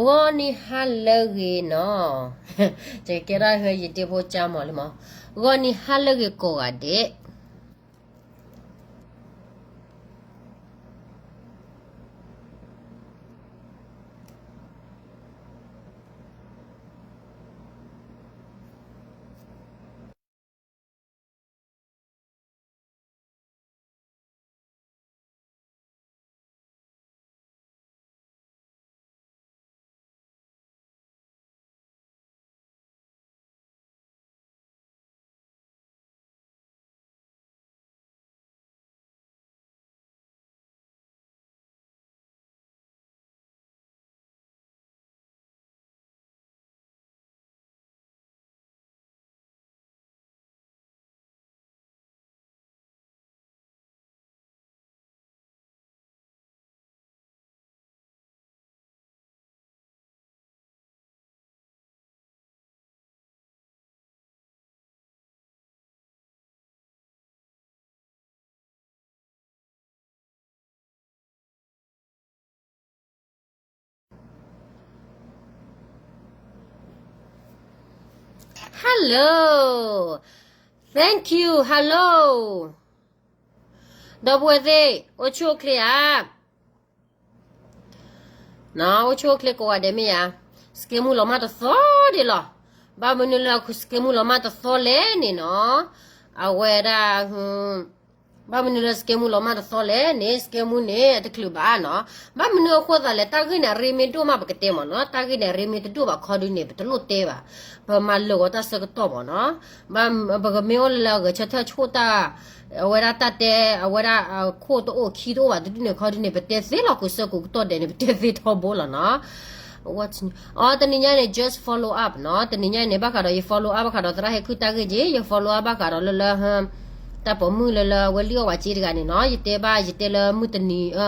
ဂီၤနံၤဟါလၢအဂ့ၤနီၤ, ယကဲဒၣ်ယဒ့ဖိကၠၢမီၤလံမး, ဂီၤနံၤဟါလၢအဂ့ၤကိးဂၤဒဲး. Hello, thank you, hello. ဒီပုၢ်ဝဲၢ်သ့ၣ် အိၣ်ဆူၣ်အိၣ်ချ့ဧါ, အိၣ်ဆူၣ်အိၣ်ချ့ကိးဂၤဒဲးမ့ၢ်ဧါ, စကဲမူလီၤမၢ်တသီဒံးလီၤ. ဘၣ်မနုၤလၢစကဲမူလီၤမၢ်တသီလဲၣ်န့ၣ်နီၤ, အဝဲဒၣ် ဘၣ်မနုၤလၢစကဲမူလီၤမၢ်တသီလဲၣ်န့ၣ် စကဲမူန့ၣ် အတချုးဘၣ်နီၤ. ဘၣ်မနုၤအဃိသးလဲၣ်, တၢ်ဂ့ၢ်န့ၣ် အရ့မ့ၢ်ဒိၣ်မးပကတဲမ့ၢ်နီၤ, တၢ်ဂ့ၢ်န့ၣ် အရ့မ့ၢ်တဒိၣ်ဘၣ်ခီဒုန့ၣ် ပတလိၣ်တဲဘၣ်, ပမၤလၢာ်ဂီၤတၢ်ဆၢကတီၢ်မ့ၢ်နီၤ. ပကမ့ၢ်အိၣ်လၢလၢအဂဲၤဆၢထၢၣ်ဆိၣ်တၢ်, အဝဲဒၣ်တၢ်တဲ, အဝဲဒၣ်အခိၣ်တအိၣ်ခံတအိၣ်ဘၣ်တဒုန့ၣ်ခီဒုန့ၣ် ပတဲသ့လီၤကိးဆၢကိးကတီၢ်ဒဲးန့ၣ် ပတဲသ့ထီဘိလီၤနီၤ. အီ တနံၤညါန့ၣ် just follow up နီၤ, တနံၤညါန့ၣ် ဘၣ်ဃးဒီးယ follow up ဘၣ်ဃးဒီးသရၣ်ဟဲခုၣ်တၢ်ဂ့ၢ်က့ၤ, ယ follow up ဘၣ်ဃးဒီးလၢလၢ တၢ်ပိာ်မုၣ်လၢလၢအဝဲလံၣ်အီၣ်ဝဲက့တဂၤန့ၣ်နီၤ, ယတဲဘၣ် ယတဲလၢမုၢ်တနံၤ,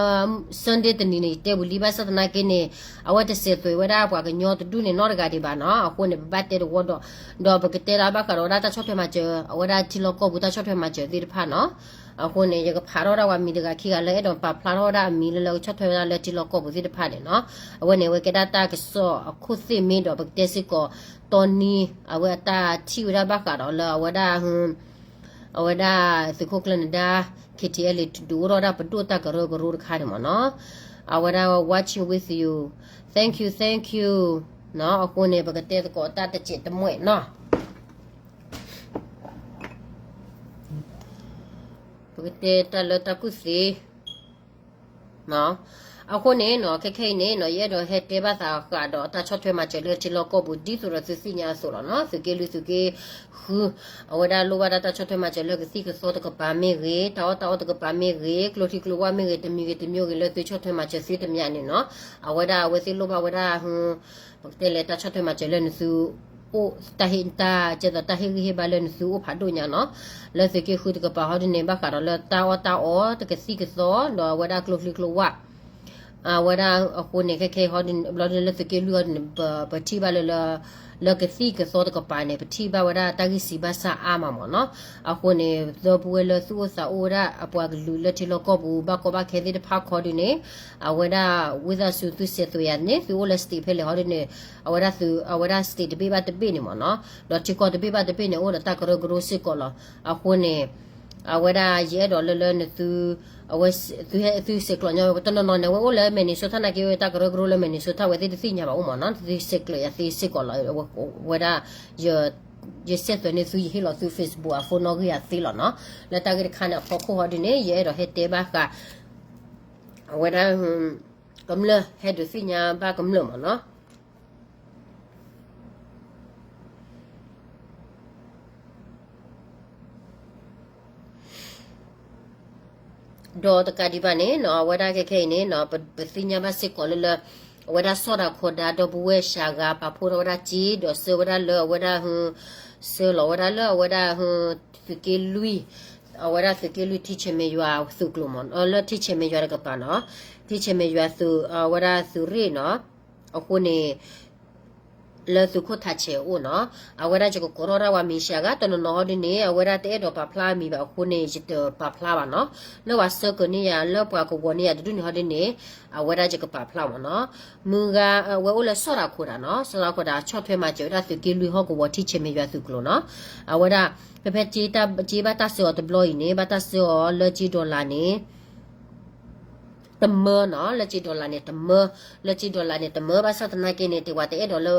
Sunday တနံၤန့ၣ် ယတဲဝံၤလံဘၣ်ဆၣ်သနာ်က့န့ၣ်, အဝဲတစဲးသွဲးဝဲဒၣ်ပှၤကညီတဒူၣ်န့ၣ်နီတဂၤဒံးဘၣ်နီၤ, အဃိန့ၣ် ပဘၣ်တဲတဝီဒီး, ဒီးပကတဲဒၣ်ဘၣ်ဃးဒီးဝဲဒၣ်တၢ်ဆီၣ်ထွဲမၤစၢၤ, အဝဲဒၣ်ထံလီၢ်ကီၢ်ပူၤတၢ်ဆီၣ်ထွဲမၤစၢၤသ့ၣ်တဖၣ်နီၤ. အဃိန့ၣ် ယကဖးထီၣ်ဒၣ်ပှၤမံၤတဂၤခံဂၤလၢအဲၣ်ဒိးပာ်ဖျါထီၣ်ဝဲဒၣ်အမံၤလၢလၢကဆီၣ်ထွဲဝဲဒၣ်လၢထံလီၢ်ကီၢ်ပူၤသ့ၣ်တဖၣ်န့ၣ်နီၤ. အဝဲန့ၣ်အဝဲကဲဒၣ်တၢ်ကစီၣ်အခိၣ်သ့ၣ်မ့ၢ်ဒီး ပကတဲစ့ၢ်ကီး တီနံၤ အဝဲအတၢ်ထံၣ်ဝဲဒၣ်ဘၣ်ဃးဒီးလၢအဝဲဒၣ် အဝဲဒၣ်သုးခိၣ်ကျၢၢ်နဒါ KTLA ဒုးအိၣ်ထီၣ်ဒၣ်ပဒိၣ်တၢ်ကရၢကရိတခါန့ၣ်မ့ၢ်နီၤ. အဝဲဒၣ် watching with you, thank you, thank you နီၤ. အဃိန့ၣ် ပကတဲသကိးတၢ်တစဲးတမှဲၣ်နီၤ. ပကတဲတၢ်လၢတၢ်ကူၣ်သ့ အဃိန့ၣ်နီၤ, ခဲခဲအံၤန့ၣ်နီၤ, ယအဲၣ်ဒိးဟဲတဲဘၣ်သးဃးဒီးတၢ်ဆီၣ်ထွဲမၤစၢၤလၢထံလီၢ်ကီၢ်ပူၤ ဒ်သိးဒီးသုသ့ၣ်ညါအသိးလီၤနီၤ. သုးက့လွံၢ် သုးက့ဃု အဝဲဒၣ်လိၣ်ဘၣ်ဒၣ်တၢ်ဆီၣ်ထွဲမၤစၢၤလၢကသံၣ်ကသီတကပၤမ့ၢ်ဂ့ၤ, တၢ်အီၣ်တၢ်အီတကပၤမ့ၢ်ဂ့ၤ, ကျိချံကျိဝၣ်မ့ၢ်ဂ့ၤ, တမံၤဂ့ၤတမံၤဂ့ၤ လၢသုဆီၣ်ထွဲမၤစၢၤသ့တမံၤန့ၣ်နီၤ, အဝဲဒၣ်အဝဲသ့ၣ်လိၣ်ဘၣ်ဝဲဒၣ် ပကတဲလဲၣ် တၢ်ဆီၣ်ထွဲမၤစၢၤလၢနသုအိၣ် တၢ်ဟ့ၣ်တၢ်ကဲသိး တၢ်ဟ့ၣ်ဂံၢ်ဟ့ၣ်ဘါလၢနသုအိၣ်ဖးဒိၣ်ညါနီၤ. လၢသုးက့ဃုတကပၤဟီဒုန့ၣ် ဘၣ်ဃးဒီးလၢတၢ်အီၣ်တၢ်အီ တကသံၣ်ကသီ ဒီးအဝဲဒၣ်ကျိချံကျိဝၣ် အဝဲဒၣ်အဃိန့ၣ် ခဲခဲအံၤဟီဒု ဘျီဒုလၢသုးက့လွံၢ်ဟီဒုန့ၣ် ပထံၣ်ဘၣ်လၢ လၢကသံၣ်ကသီတကပၤန့ၣ် ပထံၣ်ဘၣ်ဝဲဒၣ်တၢ်ဂံၢ်စံးဘၣ်ဆၣ်အါမးမ့ၢ်နီၤ. အဃိန့ၣ် ဒီပုၢ်ဝဲၢ်လၢသုအိၣ်သးအိၣ်ဝဲဒၣ်အပှၤကလုာ်လၢထံလီၢ်ကီၢ်ပူၤ ဘၣ်ကီဘၣ်ခဲသ့ၣ်တဖၣ်ခီဒုန့ၣ် အဝဲဒၣ် ဝံသးစူၤ သုဆဲးသွဲးယၤန့ၣ် သုအိၣ်လၢ state ဖဲလဲၣ်ဟီဒုန့ၣ် အဝဲဒၣ်သု အဝဲဒၣ် state တဘ့ၣ်ဘၣ်တဘ့ၣ်န့ၣ်မ့ၢ်နီၤ, ဒီးထံကီၢ်တဘ့ၣ်ဘၣ်တဘ့ၣ်န့ၣ် အိၣ်ဒီးတၢ်ကရၢကရိစ့ၢ်ကီးလီၤ. အဃိန့ၣ် အဝဲဒၣ်ယအဲၣ်ဒိးလၢလၢနသု အဝဲ သုဆဲးကျိးညီ တနီၤနီၤန့ၣ် အဝဲအိၣ်လၢ Minnesota နာ်က့ ဝဲတၢ်ကရၢကရိလၢ Minnesota ဝဲသ့ၣ်တသ့ၣ်ညါဘၣ်အိၣ်မ့ၢ်နီၤ, သုဆဲးကျိးယၤသ့စ့ၢ်ကီးလီၤ. ဝဲဒၣ် ယဆဲးသွဲးန့ၢ်သု ယဟ့ၣ်လီၤသု Facebook အ phone နီၣ်ဂံၢ်ယၤသ့လီၤနီၤ. လၢတၢ်ဂ့ၢ်တခါန့ၣ် အဖီခိၣ်ဟီဒုန့ၣ် ယအဲၣ်ဒိးဟဲတဲဘၣ်ဃး အဝဲဒၣ် ကမျၢၢ်ဟဲဒုးသ့ၣ်ညါဘၣ်ကမျၢၢ်မ့ၢ်နီၤ. ဒီးတကးဒံးဘၣ်န့ၣ်နီၤ အဝဲဒၣ်ခဲခဲအံၤန့ၣ်နီၤ ပ ပသ့ၣ်ညါဘၣ်စ့ၢ်ကီးလၢလၢ အဝဲဒၣ်ဆီၣ်တၢ်ခီဒၣ် ဒီပုၢ်ဝဲၢ်စှၤဂၤ ပာ်ဖှိၣ်ထီၣ်ဝဲဒၣ်စ့ ဒီးဆှၢဝဲဒၣ်လၢအဝဲဒၣ် ဆှၢလီၤဝဲဒၣ်လၢအဝဲဒၣ် သုးက့လွံၢ် အဝဲဒၣ်သုးက့လွံၢ် ထံဆဲးမဲးယွၤသုးကျိၤမ့ၢ်နီၤ, လၢထံဆဲးမဲးယွၤတကပၤနီၤ, ထံဆဲးမဲးယွၤသုး အဝဲဒၣ်သုးရ့ၣ်နီၤ. အဃိန့ၣ် လၢသုးခိၣ်ထးဆဲးအအိၣ်နီၤ, အဝဲဒၣ်ယကကိးထီၣ်ဒၣ်ပှၤမံၤစှၤဂၤ တနီၤနီၤဟီဒ်န့ၣ် အဝဲဒၣ်တအဲၣ်ဒိးပာ်ဖျါအမံၤဘၣ်အဃိန့ၣ် ယတပာ်ဖျါဘၣ်နီၤ, လၢပှၤဆှၢကၢၤန့ၢ်ယၤ လၢပှၤကဝီၤန့ၢ်ယၤတဒူၣ်န့ၣ်ဟီဒ်န့ၣ် အဝဲဒၣ်ယကပာ်ဖျါမ့ၢ်နီၤ, မုၢ်ဂၤ အဝဲအိၣ်လၢစီၣ်တၢ်ခိၣ်တၢ်နီၤ, စီၣ်တၢ်ခိၣ်တၢ် ဆီၣ်ထွဲမၤစၢၤဝဲဒၣ်သုးက့လွံၢ်ဟီၣ်ကဝီၤထံဆဲးမဲာ်ယွၤသုးကျိၤနီၤ, အဝဲဒၣ် ဖဲဖဲ က့ဘၣ်တၢ်ဆှၢအီၤတဘျီအံၤန့ၣ် ဘၣ်တၢ်ဆှၢအီၤလၢက့ dollar န့ၣ် တမၢနီၤ, လၢက့ dollar န့ၣ် တမၢ, လၢက့ dollar န့ၣ် တမၢ ဘၣ်ဆၣ်သနာ်က့န့ၣ် တ့ၢ်ဝဲတအဲၣ်ဒိးလၢ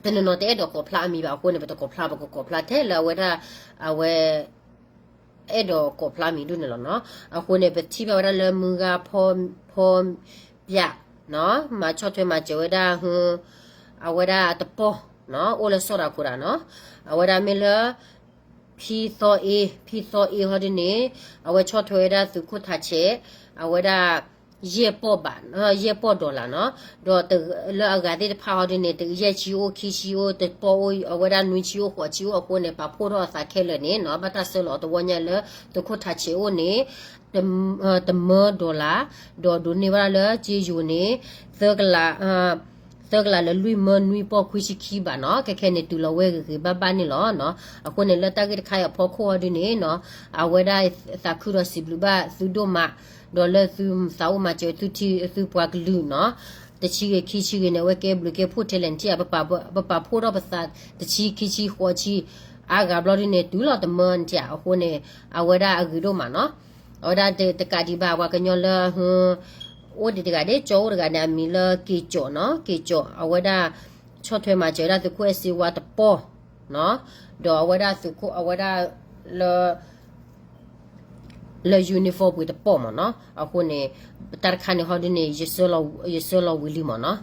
တနီၤနီၤတအဲၣ်ဒိးကိးဖျါအမံၤဘၣ်အဃိန့ၣ် ပတကိးဖျါ ပကကိးဖျါထဲလၢအဝဲဒၣ် အဝဲ အဲၣ်ဒိးကိးဖျါမံၤဒ်န့ၣ်လီၤနီၤ, အဃိန့ၣ် ပထံၣ်ဘၣ်ဝဲဒၣ်လၢမုၢ်ဂၤဖီ ဖီ ပျးနီၤ, မၤဆီၣ်ထွဲမၤစၢၤဝဲဒၣ် အဝဲဒၣ်တပီၢ်နီၤ, အိၣ်လၢစီၣ်တၢ်ခိၣ်တၢ်နီၤ, အဝဲဒၣ်မ့ၢ်လၢ ဖံသီအ့, ဖံသီအ့ဟီဒ်န့ၣ် အဝဲဆီၣ်ထွဲဝဲဒၣ်သုးခိၣ်ထးဆဲး အဝဲဒၣ် ယဲၢ်ပီၢ်ဘး, ယဲၢ်ပီၢ် dollar နီၤ, ဒီးလၢအဂၤသ့ၣ်တဖၣ်ဟီဒ်န့ၣ် တယဲၢ်ဆံအိၣ် ခံဆံအိၣ် တပီၢ်အိၣ် အဝဲဒၣ်နွံဆံအိၣ် ဃိးဆံအိၣ်အဃိန့ၣ် ပာ်ဖှိၣ်ထီၣ်အသးခဲလၢာ်န့ၣ်နီၤ, ဘၣ်တၢ်ဆှၢလီၤတဝီညါလၢ သုးခိၣ်ထးဆဲးအိၣ်န့ၣ် တမၢ dollar ဒီးဒိးန့ၢ်ဘၣ်လၢက့ယိၤန့ၣ် သၢကလး သၢကလးလၢလွံၢ်မၢနွံပီၢ်ခွံဆံခံဘးနီၤ, ခဲခဲန့ၣ် တုၤလီၤဝဲဂ့ၤဂ့ၤဘၣ်ဘၣ်န့ၣ်လီၤနီၤ, အဃိန့ၣ် လၢတၢ်ဂ့ၢ်တခါအံၤအဖီခိၣ်ဟီဒ်န့ၣ်နီၤ, အဝဲဒၣ်သးခုဒီးစံးဘျုးဘၣ်သုဒိၣ်မး, ဒီးလၢသုသးအိၣ်မၤစၢၤသုထံ သုပှၤကလုာ်နီၤ, တဆံဂ့ၤခံဆံဂ့ၤန့ၣ် အဝဲကဲဘျုးကဲဖှိၣ်ထဲလဲၣ်နထံၣ်ဧါ, ပပာ်ဖှိၣ်ထီၣ်ပသးတဆံခံဆံဃိးဆံ အါဂၤဘျီဒ်န့ၣ် တုၤလီၤတမၢနထံၣ်ဧါ, အဃိန့ၣ် အဝဲဒၣ်အဂ့ၤဒိၣ်မးနီၤ, အဝဲဒၣ်တကးဒံးဘၣ် ပှၤကညီလၢ အိၣ်ဒံးတဂၤဒ် ကၠီအိၣ်တဂၤန့ၣ် အမံၤလၢက့ၤကၠီၣ်နီၤ, က့ၤကၠီၣ် အဝဲဒၣ် ဆီၣ်ထွဲမၤစၢၤဝဲဒၣ်သုးခိၣ်အဲၣ်စ့ဝါတပီၢ်နီၤ, ဒီးအဝဲဒၣ်သုးခိၣ် အဝဲဒၣ်လၢ လၢ uniform ပှ့ၤတပီၢ်မ့ၢ်နီၤ, အဃိန့ၣ် တၢ်တခါန့ၣ်ဟီဒ်န့ၣ် ယဆှၢလီၤဝံၤလံမ့ၢ်နီၤ,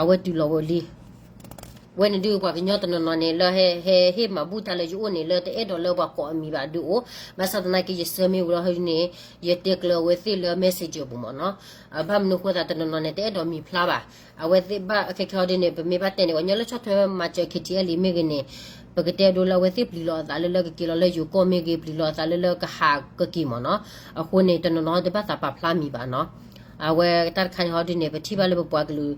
အဝဲတုၤလီၤဝံၤလံ ဝဲန့ၣ်ဒုးပှၤကညီတနီၤနီၤန့ၣ် လၢဟဲ ဟဲဟ့ၣ်မၤဘူၣ်တၢ်လၢယအိၣ်န့ၣ် လၢတအဲၣ်ဒိးလၢပှၤကိးအမံၤဘၣ်ဒုးအိၣ်, ဘၣ်ဆၣ်သနာ်က့ ယဆှၢမ့ၢ်ဝံၤလီၤဟီဒ်န့ၣ် ယတဲကျၢၤအဝဲသ့ၣ်လၢ messenger ပူၤမ့ၢ်နီၤ, ဘၣ်မနုၤဃိသးတနီၤနီၤန့ၣ် တအဲၣ်ဒိးမံၤဖျါဘၣ်, အဝဲသ့ၣ်ဘၣ်ခဲခဲဟီဒ်န့ၣ် ပမ့ၢ်ဘၣ်တဲန့ၣ် ပှၤကညီလၢဆီၣ်ထွဲမၤစၢၤ KTLA မ့ၢ်ဂ့ၤန့ၣ် ပကတဲဒိလၢအဝဲသ့ၣ်ပျံၤလီၤအသးလၢလၢကက့ၤလီၤလၢယိၤကီၢ်မ့ၢ်ဂ့ၤ ပျံၤလီၤအသးလၢလၢကဟးကက့ၤမ့ၢ်နီၤ, အဃိန့ၣ် တနီၤနီၤတဘၣ်သးပာ်ဖျါမံၤဘၣ်နီၤ, အဝဲတၢ်တခါန့ၣ်ဟီဒ်န့ၣ် ပထံၣ်ဘၣ်လၢပပှၤကလုာ်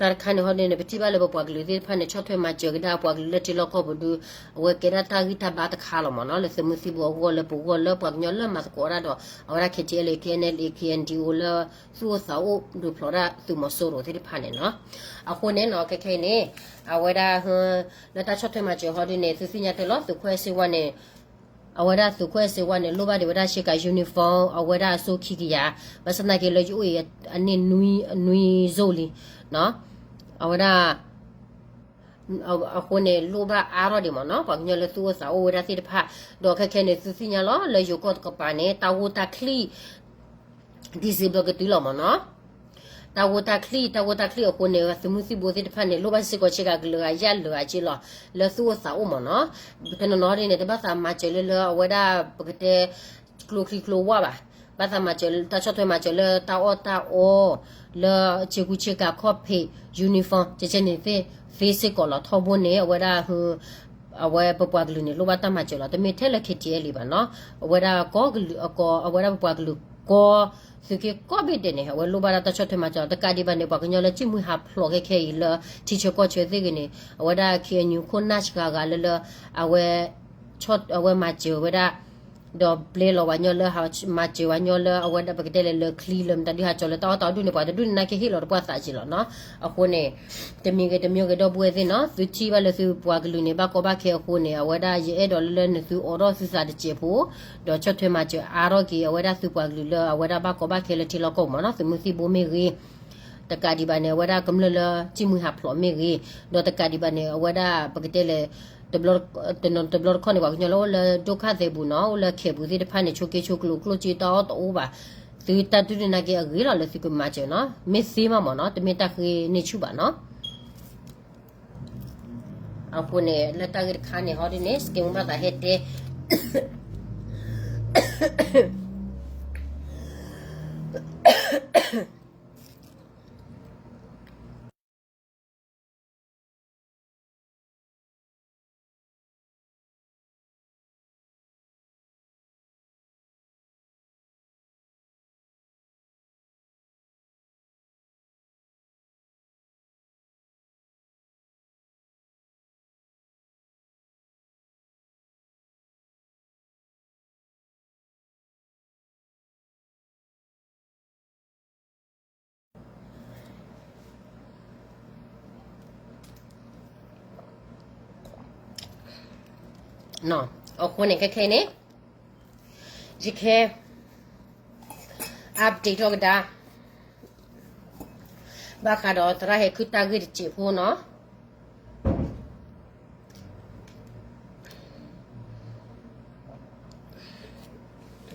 တၢ်တခါန့ၣ်ဟီဒ်န့ၣ် ပထံၣ်ဘၣ်လၢပပှၤကလုာ်သ့ၣ်တဖၣ်န့ၣ် ဆီၣ်ထွဲမၤစၢၤကဒါပှၤကလုာ်လၢထံလီၢ်ကီၢ်ပူၤဒုး အဝဲကဲဒၣ်တၢ်ဂံၢ်တၢ်ဘါတခါလီၤမ့ၢ်နီၤ, လၢသုးမုၢ်သံၣ်ဘိအဂီၢ် လၢပဂီၢ် လၢပှၤကညီလၢမၤသကိးဒၣ်ဒီး အဝဲဒၣ် KTLA KNLA KNDO လၢသူၣ်အိၣ်သးအိၣ်ဒုးဖျိးဒၣ်သုးမီၤစိရိၤသ့ၣ်တဖၣ်န့ၣ်နီၤ, အဃိန့ၣ်နီၤ ခဲခဲအံၤန့ၣ် အဝဲဒၣ် လၢတၢ်ဆီၣ်ထွဲမၤစၢၤဟီဒ်န့ၣ် သုသ့ၣ်ညါတၢ်လီၤ သုးခိၣ်အဲၣ်စ့ဝါန့ၣ် အဝဲဒၣ်သုးခိၣ်အဲၣ်စ့ဝါန့ၣ် လိၣ်ဘၣ်ဒံးဝဲဒၣ်ဆ့ကၤ uniform အဝဲဒၣ်အစိခံကယၤ, ဘၣ်ဆၣ်သနာ်က့လၢယအိၣ်အံၤ အန့ၣ်နွံ နွံစိလံ, အဝဲဒၣ် အဃိန့ၣ် လိၣ်ဘၣ်အါထီၣ်ဒံးမ့ၢ်နီၤ ပှၤကညီလၢသူၣ်အိၣ်သးအိၣ်ဝဲဒၣ်သ့ၣ်တဖၣ်, ဒီးခဲခဲန့ၣ် သုသ့ၣ်ညါလီၤ လၢယိၤကီၢ်တကပၤန့ၣ် တၢ်ဂိၢ်တၢ်ချံၣ် December ကတုၤလီၤမ့ၢ်နီၤ, တၢ်ဂိၢ်တၢ်ချံၣ် တၢ်ဂိၢ်တၢ်ချံၣ်အဃိန့ၣ် သုးမုၢ်သံၣ်ဘိသ့ၣ်တဖၣ်န့ၣ် လိၣ်ဘၣ်စ့ၢ်ကီးဆ့ကၤကလၢာ်ဂၤယဲၢ်လၢာ်ဂၤက့လီၤ လၢသူၣ်အိၣ်သးအိၣ်မ့ၢ်နီၤ, တနီၤနီၤဒ်န့ၣ် တဘၣ်သးမၤစၢၤလၢလၢအဝဲဒၣ် ပကတဲ ကျိချံကျိဝါဘၣ်, ဘၣ်သးမၤစၢၤ တၢ်ဆီၣ်ထွဲမၤစၢၤလၢတၢ်အီၣ်တၢ်အီ လၢဆ့ကူဆ့ကၤခီၣ်ဖံး uniform ကဲကဲန့ၣ်သ့ၣ် သ့စ့ၢ်ကီးလီၤ ထီဘိန့ၣ် အဝဲဒၣ် အဝဲပပှၤကလုာ်န့ၣ် လိၣ်ဘၣ်တၢ်မၤစၢၤလီၤ တမ့ၢ်ထဲလၢ KTLA ဘၣ်နီၤ, အဝဲဒၣ်ကီၢ်ကလုာ်အကီၢ် အဝဲဒၣ်ပပှၤကလုာ်ကီၢ် သုးက့ကိးဘ့ၣ်ဒဲးန့ၣ် အဝဲလိၣ်ဘၣ်ဒၣ်တၢ်ဆီၣ်ထွဲမၤစၢၤလီၤ တကးဒံးဘၣ်န့ၣ် ပှၤကညီလၢစံၣ်မှံဟးဖျိးခဲခဲအံၤလၢ ထံဆၢကီၢ်ဆၢသ့ၣ်ဂ့ၤန့ၣ် အဝဲဒၣ် KNU ခိၣ်နၢ်စှၤဂၤလၢလၢ အဝဲ အဝဲမၤစၢၤဝဲဒၣ် ဒီးဘျဲလီၤဝဲညီလၢ မၤစၢၤဝဲညီလၢ အဝဲဒၣ်ပကတဲလဲၣ်လၢချံလၢမတၤဒုးဟးကၠီၤလၢတၢ်အီၣ်တၢ်အီဒူၣ်န့ၣ် ပှၤတဒူၣ်န့ၣ်နာ်က့ဟ့ၣ်လီၤတပှၢ်သးက့လီၤနီၤ, အဃိန့ၣ် တမံၤဂ့ၤတမံၤဂ့ၤ ဒီပုၢ်ဝဲၢ်သ့ၣ်နီၤ သုထံၣ်ဘၣ်လၢသုပှၤကလုာ်န့ၣ် ဘၣ်ကီဘၣ်ခဲအဃိန့ၣ် အဝဲဒၣ်ယအဲၣ်ဒိးလၢလၢနသုအိးထီၣ်သုသးတစဲးဖိ ဒီးဆီၣ်ထွဲမၤစၢၤအါထီၣ်က့ၤ အဝဲဒၣ်သုပှၤကလုာ်လၢအဝဲဒၣ်ဘၣ်ကီဘၣ်ခဲလၢထံလီၢ်ကီၢ်ပူၤမ့ၢ်နီၤ သုးမုၢ်သံၣ်ဘိမ့ၢ်ဂ့ၤ တကးဒံးဘၣ်န့ၣ် အဝဲဒၣ်ကမျၢၢ်လၢစံၣ်မှံဟးဖျိးမ့ၢ်ဂ့ၤ, ဒီးတကးဒံးဘၣ်န့ၣ် အဝဲဒၣ်ပကတဲလဲၣ် တဘျီတခီၣ်န့ၣ် ပှၤကညီလၢအိၣ်လၢဒိၣ်ခါသဲးပူၤနီၤ အိၣ်လၢခဲးပူၤသ့ၣ်တဖၣ်န့ၣ် ဆိးက့ဆိးကျိးကျိၣ်စ့တၢ်အီၣ်တအိၣ်ဘၣ်, သုတၢ်ဒုးန့ၣ်နာ်က့အဂ့ၤလီၤလၢသုကမၤစၢၤနီၤ မ့ၢ်သ့မးမ့ၢ်နီၤ တမ့ၢ်တၢ်ဃ့န့ၢ်ဆူၣ်ဘၣ်နီၤ အဃိန့ၣ် လၢတၢ်ဂ့ၢ်တခါန့ၣ် ဟီဒ်န့ၣ် စကဲမူဘၣ်သးဟဲတဲ အဃိန့ၣ်ခဲခဲအံၤန့ၣ် ယကဟဲ update ထီၣ်ကဒါ ဘၣ်ဃးဒီးသရၣ်ဟဲခုၣ်တၢ်ဂ့ၢ်တစဲးဖိနီၤ.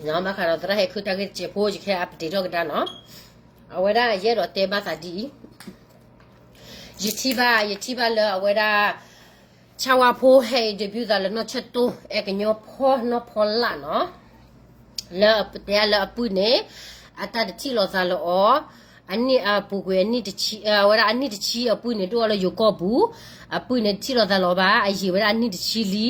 ဘၣ်ဃးဒီးသရၣ်ဟဲခုၣ်တၢ်ဂ့ၢ်တစဲးဖိ ယကဟဲ update ထီၣ်ကဒါနီၤ. အဝဲဒၣ်ယအဲၣ်ဒိးတဲဘၣ်သးဒ်အံၤ, ယထံၣ်ဘၣ် ယထံၣ်ဘၣ်လၢအဝဲဒၣ် ဆၣ်ဝါဖိဟဲ interview သးလၢနီၢ်ဆၢၣ်တိၣ် အဲကညီဖီနီၢ်ဖီလာ်နီၤ, လၢတဲလၢအပုၢ်န့ၣ် အတၢ်တထံၣ်လိာ်သးလၢအီၤ, အနံၣ်အပူၤကွံာ်အနံၣ်တဆံ အဝဲဒၣ်အနံၣ်တဆံအပုၢ်န့ၣ် ဒိၣ်အီၤလၢယိၤကီၢ်ပူၤ, အပုၢ်န့ၣ်တထံၣ်လိာ်သးလၢအီၤဘၣ်, အယံာ်ဝဲဒၣ်အနံၣ်တဆံလံ,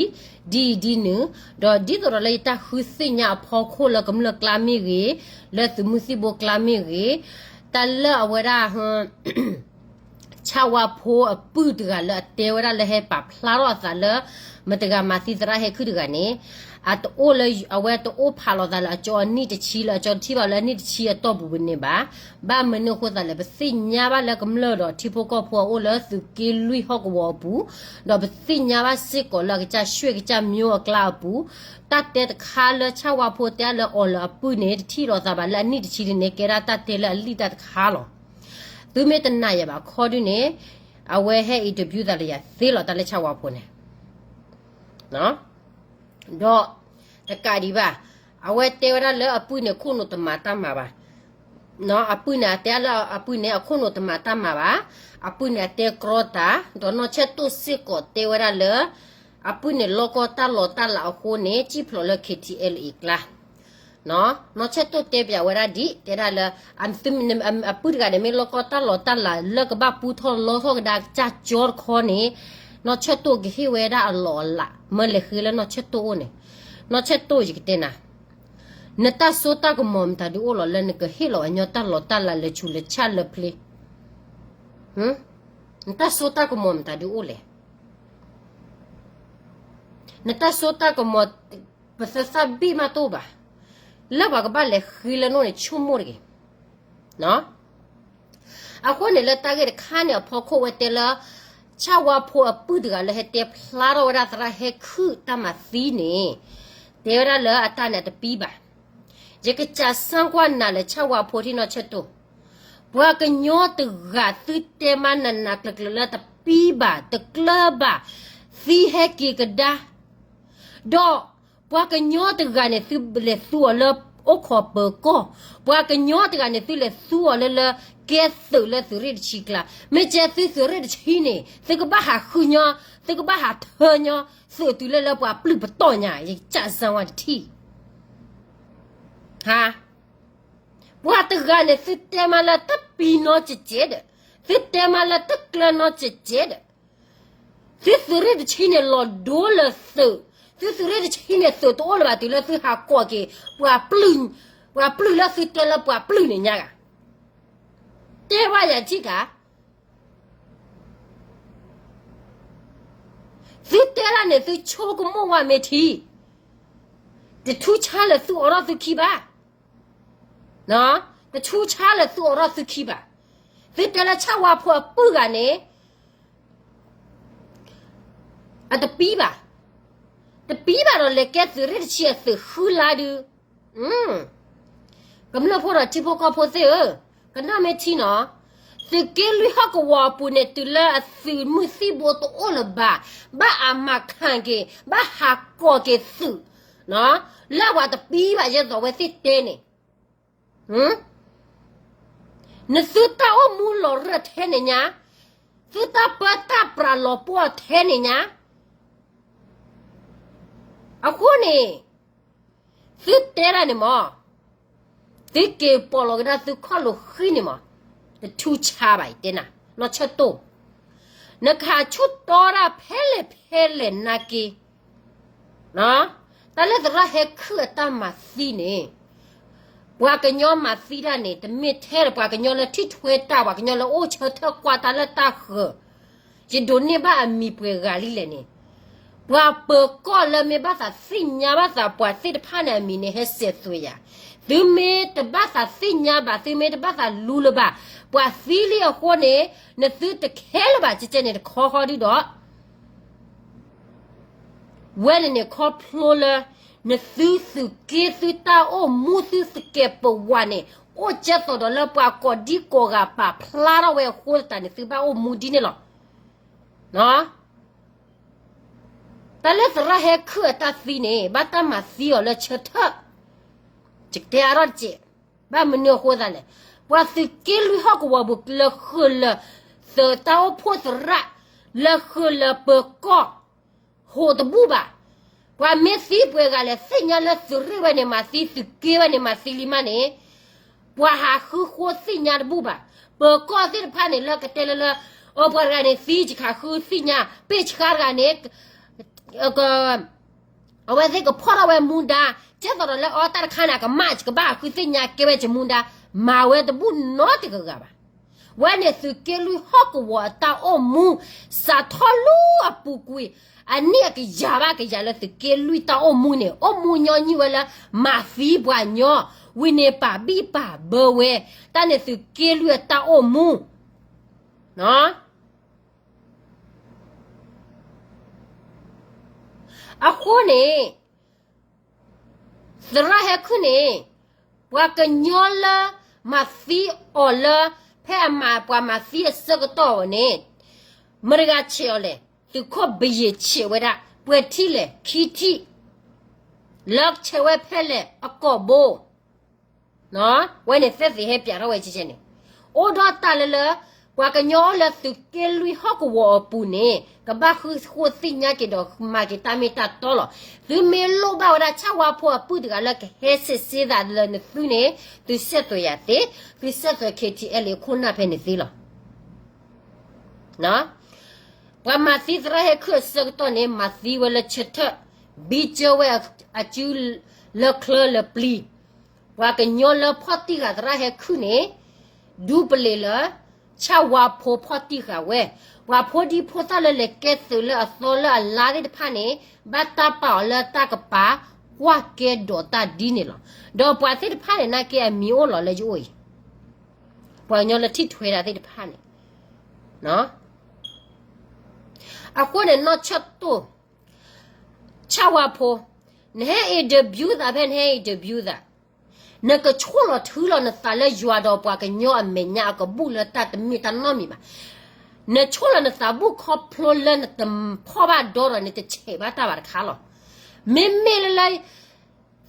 ဒ်အံၤဒ်နုၤ, ဒီးဒ်သိးဒီးလၢယတၢ်ဃုသ့ၣ်ညါအဖီခိၣ်လၢကမျၢၢ်ကျါမ့ၢ်ဂ့ၤ, လၢသုးမုၢ်သံၣ်ဘိကျါမ့ၢ်ဂ့ၤ, တၢ်လၢအဝဲဒၣ် ဆၣ်ဝါဖိအပုၢ်တဂၤလၢအတဲဝဲဒၣ်လၢဟဲပာ်ဖျါထီၣ်အသးလၢ မတဂၤမၤသံသရၣ်ဟဲခုၣ်တဂၤန့ၣ်, အတအိၣ်လၢ အဝဲတအိၣ်ဖးလိာ်သးလၢအကၠီအနံၣ်တဆံ လၢအကၠီတထံၣ်ဘၣ်လၢအနံၣ်တဆံအတီၢ်ပူၤပူၤန့ၣ်ဘၣ်. ဘၣ်မနုၤအဃိသးလဲၣ်, ပသ့ၣ်ညါဘၣ်လၢကမျၢၢ်ဒီးထံဖိကီၢ်ဖိအအိၣ်လၢသုးက့လွံၢ်ဟီၣ်ကဝီၤအပူၤ, ဒီးပသ့ၣ်ညါဘၣ်စ့ၢ်ကီးလၢအကစၢ်ရွှ့ၣ်ကစၢ်မၠိအကျါအပူၤ, တၢ်တဲတခါလၢဆၣ်ဝါဖိတဲလၢအီၤလၢအပုၢ်န့ၣ် တထံၣ်လိာ်သးဘၣ်လၢအနံၣ်တဆံဒ်န့ၣ် ကဲဒၣ်တၢ်တဲလၢအလံၣ်တၢ်တခါလီၤ. သုမ့ၢ်တနာ်ယၤဘၣ်ခီဒုန့ၣ်, အဝဲဟဲ interview သးလၢယၤသ့လီၤ တၢ်လၢဆၣ်ဝါဖိန့ၣ် ဒီးတကးဒံးဘၣ်, အဝဲတဲဝဲဒၣ်လၢအပုၢ်န့ၣ် ခိၣ်နူာ်တမၤတၢ်မၤဘၣ်. အပုၢ်န့ၣ် အတဲလၢအပုၢ်န့ၣ် အခိၣ်နူာ်တမၤတၢ်မၤဘၣ်. အပုၢ်န့ၣ် အတဲကြီတၢ်, ဒီးနီၢ်ဆၢၣ်တိၣ်စ့ၢ်ကီးတဲဝဲဒၣ်လၢ အပုၢ်န့ၣ် လီကီတၢ်လီၤတၢ်လးအဃိန့ၣ် စံၣ်ဖျိးလၢ KTLA အကျါ နီၢ်ဆၢၣ်တိၣ်တဲပၠးဝဲဒၣ်ဒ် တဲဒၣ်လၢ အပုၢ်တဂၤန့ၣ် မ့ၢ်လီကီတၢ်လီၤတၢ်လးလၢကဘၣ်ပူထီၣ်လီထီၣ်ကဒါကစၢ်ကၠီတခီန့ၣ်, နီၢ်ဆၢၣ်တိၣ်ကဟ့ၣ်ဝဲဒၣ်အလီၢ်အလး မၢလဲၤဃ့လၢနီၢ်ဆၢၣ်တိၣ်အိၣ်န့ၣ်, နီၢ်ဆၢၣ်တိၣ် ယကတဲနၤ, နတၢ်စိတၢ်ကမီၤမတၤဒုးအိၣ်လီၤလၢနကဟ့ၣ်လီၤဝဲညီတၢ်လီၤတၢ်လးလၢဆူးလၢဆၣ်လၢပျ့ၤ, နတၢ်စိတၢ်ကမီၤမတၤဒုးအိၣ်လဲၣ်. နတၢ်စိတၢ်ကမီၤ ပသသၣ်ဘံၣ်မးတအိၣ်ဘၣ်, လၢပှၤကဘၣ်လဲၤဃ့လၢနအိၣ်န့ၣ် ဆိကမိၣ်တဂ့ၤ. အဃိန့ၣ်လၢတၢ်ဂ့ၢ်တခါန့ၣ်အဖီခိၣ်ဝဲတဲလၢ ဆၣ်ဝါဖိအပုၢ်တဂၤလၢဟဲတဲဖျါထီၣ်ဝဲဒၣ်သရၣ်ဟဲခုၣ်တၢ်မၤသံန့ၣ်, တဲဝဲဒၣ်လၢအတၢ်န့ၣ်အတပံဘၣ်. ယကစးစၢ်ကွၢ်နၤလၢဆၣ်ဝါဖိထံၣ်နီၢ်ဆၢၣ်တိၣ်, ပှၤကညီတဂၤသုတဲမးနးနးကျၢၤကျၢၤလၢတပံဘၣ်တကျၢၤဘၣ်, သံဟဲက့ၤကဒါ ဒီးပှၤကညီတဂၤန့ၣ် သုလဲၤသူအီၤလၢအိၣ်ခိးပၢၤကီၢ်, ပှၤကညီတဂၤန့ၣ် သုလဲၤသူအီၤလၢလၢကဲသုးလၢသုးရ့ၣ်တဆံကျါ, မ့ၢ်ကဲသုးသုးရ့ၣ်တဆံန့ၣ် သုကဘၣ်ဟးဃုညီ, သုကဘၣ်ဟးထၢညီ, သုးတုၤလၢလၢပှၤပျုၢ်ပတီၢ်ညါ ယကစၢ်စၢ်ဝါတထံၣ် ဟါ, ပှၤတဂၤန့ၣ် သုတဲမးလၢတပံနီၢ်ကဲးကဲးဒီး, သုတဲမးလၢတကျၢၤနီၢ်ကဲးကဲးဒီး, သုသုးရ့ၣ်တဆံန့ၣ်လီၤဒိလၢသုး, သုသုးရ့ၣ်တဆံန့ၣ်သုးတအိၣ်လၢၤဘၣ်တုၤလၢသုဟးကိးက့ၤ ပှၤပျုၢ်, ပှၤပျုၢ်လၢသုတဲလၢပှၤပျုၢ်န့ၣ်ညါဂၤ, တဲဘၣ်ယၤထံၣ်တၢ် သုတဲဒၣ်န့ၣ် သုဆိကမိၣ်ဝဲမ့ၢ်ထံ, တထူဆါလၢသုအိးထီၣ်သုခံဘၣ်, တထူဆါလၢသုအိးထီၣ်သုခံဘၣ်. သုတဲလၢဆၣ်ဝါဖိအပုၢ်ဂၤန့ၣ် အတပံဘၣ်, တပံဘၣ်ဒီးလဲၤကဲသုးရ့ၣ်တဆံအသုးဃုလါဒုး ကမျၢၢ်ဖိဒီးထံဖိကီၢ်ဖိသ့ၣ်ဧၢ, ကနၣ်မ့ၢ်ထံနီၤ, သုးက့လွံၢ်ဟီၣ်ကဝီၤအပူၤန့ၣ် တုၤလၢအသုးမုၢ်သံၣ်ဘိတအိၣ်လၢၤဘၣ်, ဘၣ်အမၤခၣ်က့ၤ, ဘၣ်ဟးကိးက့ၤသုး, လၢပှၤတပံဘၣ်ယဲသိးဝဲသ့ၣ်တဲန့ၣ် နသုတၢ်အိၣ်မူလီၤရၢၢ်ထဲန့ၣ်ညါ, သုတၢ်ပၢတၢ်ပြးလီၤပှီၢ်ထဲန့ၣ်ညါ, အဃိန့ၣ် သုတဲဒၣ်န့ၣ်မး, သုက့ၤပိာ်လီၤကဒါသုခီၣ်လိာ်ဃံန့ၣ်မး, တထူဆါဘၣ်အံၤတဲနၤ, နီၢ်ဆၢၣ်တိၣ်, နကဟးဆူၣ်တီဒၣ်ဖဲလဲၣ်ဖဲလဲၣ်နာ်က့ တၢ်လၢသရၣ်ဟဲခုၣ်အတၢ်မၤသံန့ၣ်, ပှၤကညီမၤသံတၢ်န့ၣ် တမ့ၢ်ထဲလၢပှၤကညီလၢထံၣ်ထွဲတၢ် ပှၤကညီလၢအိၣ်ဆၢထၢၣ်ကွၢ်တၢ်လၢတၢ်ဃၢၤ, ယဒိးန့ၢ်ဘၣ်အမံၤပှဲၤဂၤလံလဲၣ်န့ၣ်, ပှၤပၢၤကီၢ်လၢမ့ၢ်ဘၣ်သးသ့ၣ်ညါဘၣ်သးပှၤသ့ၣ်တဖၣ်န့ၣ်အမံၤန့ၣ် ဟဲစဲးသွဲးယၤ, သုမ့ၢ်တဘၣ်သးသ့ၣ်ညါဘၣ် သုမ့ၢ်တဘၣ်သးလူလၢၤဘၣ်, ပှၤသံလံအဃိန့ၣ် နသုတခဲလၢၤဘၣ် ကဲကဲန့ၣ်တခီဃီဒုဒီး ဝဲန့ၣ်န့ၣ်ခီဖျိလၢ နသုသုးက့သုတၢ်အိၣ်မူသုသကဲးပဝးန့ၣ် အိၣ်ကဲသိးဒီးလၢပှၤကိးဒံကိးဂၤပာ်ဖျါထီၣ်ဝဲအဃိသတးန့ၣ် သုဘၣ်အိၣ်မူဒ်န့ၣ်လီၤ. တၢ်လၢသရၣ်ဟဲခုၣ်အတၢ်သံန့ၣ် ဘၣ်တၢ်မၤသံအီၤလၢဆၢထၢၣ်, ယကတဲအါထီၣ်တစဲး, ဘၣ်မနုၤအဃိသတးလဲၣ်, ပှၤသုးက့လွံၢ်ဟီၣ်ကဝီၤပူၤ လၢဃုာ်လၢ သုးတၢ်အိၣ်ဖှိၣ်သရၣ် လၢဃုာ်လၢပၢၤကီၢ် ဟိးတဘူၣ်ဘၣ်. ပှၤမ့ၢ်သံပှဲၤဂၤလဲၣ် သ့ၣ်ညါလၢသုးရ့ၣ်ဝဲန့ၣ်မၤသံ သုးက့ဝဲန့ၣ်မၤသံလံမးန့ၣ် ပှၤဟးဃုဃိသ့ၣ်ညါတဘူၣ်ဘၣ်. ပၢၤကီၢ်သ့ၣ်တဖၣ်န့ၣ် လၢကတဲလၢလၢ အပှၤတဂၤန့ၣ်သံ ယကဟးဃုသ့ၣ်ညါ, ပ့ၢ်ဆှါတဂၤန့ၣ် အဝဲသ့ၣ်ကဖီၣ်ထီၣ်ဝဲမူဒါ, ကဲသိးဒီးလၢအီတၢ်တခါန့ၣ် အကမၣ် ယကဘၣ်ဟးဃုသ့ၣ်ညါ ကဲဝဲယမူဒါ, မၤဝဲတဘူၣ်နီတဂၤဂၤဘၣ်. ဝဲန့ၣ်သုးက့လွံၢ်ဟီၣ်ကဝီၤအတၢ်အိၣ်မူ စးထီၣ်လၢအပူၤကွံာ် အနံၣ်အကယၤဘၣ်ကယၤလၢသုးက့လွံၢ်တၢ်အိၣ်မူန့ၣ် အိၣ်မူညီနုၢ်ဝဲလၢ မၤသံပှၤညီ, ဝံၤန့ၣ်ပာ်ဘံၣ်ပာ်ဘၢဝဲ, တၢ်န့ၣ်သုးက့လွံၢ်အတၢ်အိၣ်မူ အဃိန့ၣ် သရၣ်ဟဲခုၣ်န့ၣ် ပှၤကညီလၢမၤသံအီၤလၢ ဖဲအမၤပှၤမၤသံအဆၢကတီၢ်အီၤန့ၣ် မတၤတဂၤဆဲးအီၤလဲၣ်, သုးခိၣ်ဘယံၤဆဲးဝဲဒၣ် ပှဲၤထံၣ်လဲၣ် ခံထံၣ်, လၢဆဲးဝဲဖဲလဲၣ်အကိာ်ဘိ ဝဲန့ၣ်သ့ၣ်သ့ၣ်ဟဲပၠးထီၣ်ဝဲကဲကဲန့ၣ်, အိၣ်ဒီးတၢ်လၢလၢ ပှၤကညီအိၣ်လၢသုးက့လွံၢ်ဟီၣ်ကဝီၤအပူၤန့ၣ် ကဘၣ်ဃုဃိသ့ၣ်ညါက့ၤဒီးမၤက့ၤတၢ်မ့ၢ်တၢ်တီလီၤ. သုမ့ၢ်လိၣ်ဘၣ်ဝဲဒၣ်ဆၣ်ဝါဖိအပုၢ်တဂၤလၢကဟဲစံးဆၢသးလၢနသုန့ၣ် သုဆဲးသွဲးယၤသ့, သုဆဲးသွဲး KTLA ခိၣ်နၢ်ဖဲန့ၣ်သ့လီၤ. ပှၤမၤသံသရၣ်ဟဲခုၣ်အဆၢကတီၢ်န့ၣ် မၤသံဝဲလၢဆၢထၢၣ်, ဘံကၢဝဲအစုလၢချၢလၢပျံၤ, ပှၤကညီလၢဖီၣ်တံၢ်ဃာ်သရၣ်ဟဲခုၣ်န့ၣ် ဒူပလ့ၤလၢ ဆၣ်ဝါဖိဖီၣ်တံၢ်ဃာ်ဝဲ, ပှၤဖိဒံဖိသၣ်လၢလဲၤကဲသုးလၢအသီလၢအလါသ့ၣ်တဖၣ်န့ၣ် ဘၣ်တၢ်ပာ်အီၤလၢတၢ်ကပၤ ကွၢ်ကဲဒီးတၢ်ဒ်န့ၣ်လီၤ. ဒီးပှၤသ့ၣ်တဖၣ်န့ၣ် နာ်က့အမံၤအိၣ်လီၤလၢယအိၣ်အံၤ, ပှၤကညီလၢထံၣ်ထွဲတၢ်သ့ၣ်တဖၣ်န့ၣ် အဃိန့ၣ် နီၢ်ဆၢၣ်တိၢ်, ဆၣ်ဝါဖိ, နဟဲ interview သးဖဲနဟဲ interview သး, နကဆိၣ်လီၤထုလီၤနသးလၢယွၤဒီးပှၤကညီအမဲာ်ညါအကဘူၣ်လၢတၢ်တမ့ၢ်တၢ်နီတမံၤဘၣ်. နဆိၣ်လီၤနသးဘူၣ်ခီဖျိလၢနတဖီၣ်ဘၣ်ဒီဒီးနတဆဲးဘၣ်တၢ်ဘၣ်တခါလီၤ. မ့မ့ၢ်လၢလၢ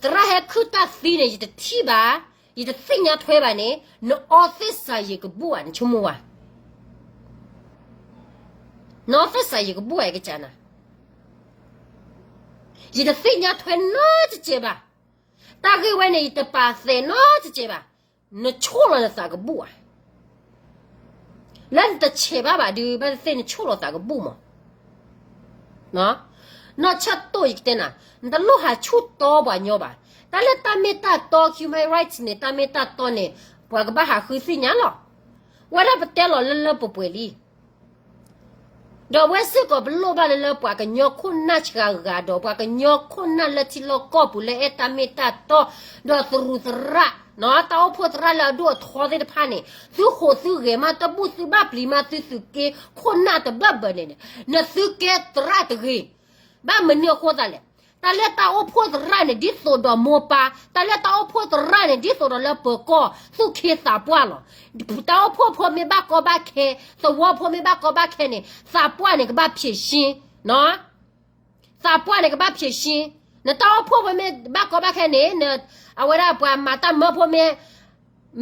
သရၣ်ဟဲခုၣ်တၢ်သံန့ၣ် ယတထံၣ်ဘၣ်, ယတသ့ၣ်ညါထွဲဘၣ်န့ၣ် နအီသ့ၣ်စၤယံၤကဘူၣ်ဧါ နဆိကမိၣ်ဝဲ, နအီသ့ၣ်စၤယံၤကဘူၣ်ဧါ ယကစၢ်နၤ, ယတသ့ၣ်ညါထွဲနီတစဲးဘၣ်. တၢ်ဂ့ၢ်ဝဲန့ၣ် ယတပာ်သးနီတစဲးဘၣ်. နဆိၣ်လီၤနသးကဘူၣ်ဧါ. လၢနတဆဲးဘၣ်ဘၣ်ဒီး ဘၣ်သ့ၣ်သ့ၣ်နဆိၣ်လီၤသးကဘူၣ်မး. နီၢ်ဆၢၣ်တိၢ် ယကတဲနၤ, နတလိၣ်ဟးဆူၣ်တီပှၤညီဘၣ်. တၢ်လၢတၢ်မ့ၢ်တၢ်တီ human rights န့ၣ် တၢ်မ့ၢ်တၢ်တီန့ၣ် ပှၤကဘၣ်ဟးဃုသ့ၣ်ညါလီၤ. ဝဲဒၣ်ပတဲလီၤလၢလၢပှဲၤပှဲၤလံ. ဒီးဝဲစ့ၢ်ကီးပလိၣ်ဘၣ်လၢလၢပှၤကညီခိၣ်နၢ်စှၤဂၤဒီး ပှၤကညီခိၣ်နၢ်လၢထံလီၢ်ကီၢ်ပူၤလၢအဲၣ်တၢ်မ့ၢ်တၢ်တီ, ဒီးသရူးသရၣ်, တၢ်အိၣ်ဖှိၣ်သရၣ်လၢအဒိၣ်အထီသ့ၣ်တဖၣ်န့ၣ် သုဟူးသုဂဲၤမး တဘူၣ်သုဘၣ်ပျံၤမး သုသုးက့ခိၣ်နၢ်တဘၢၣ်ဘၢၣ်န့ၣ်န့ၣ် နသုကဲသရၣ်တဂ့ၤ. ဘၣ်မနုၤအဃိသတးလဲၣ်. တၢ်လၢတၢ်အိၣ်ဖှိၣ်သရၣ်န့ၣ် ဒ်သိးဒီးမိၢ်ပၢ်, တၢ်လၢတၢ်အိၣ်ဖှိၣ်သရၣ်န့ၣ် ဒ်သိးဒီးလၢပၢၤကီၢ် သူၣ်က့သးပှၢ်လီၤ. တၢ်အိၣ်ဖှိၣ်ဖိမ့ၢ်ဘၣ်ကီဘၣ်ခဲ, သဝီဖိမ့ၢ်ဘၣ်ကီဘၣ်ခဲန့ၣ် သးပှၢ်န့ၣ်ကဘၣ်ဖြေရှင်း, သးပှၢ်န့ၣ်ကဘၣ်ဖြေရှင်း. နတၢ်အိၣ်ဖှိၣ်ဖိမ့ၢ်ဘၣ်ကီဘၣ်ခဲန့ၣ်, အဝဲဒၣ်ပှၤမၤတၢ်မၢဖိမ့ၢ်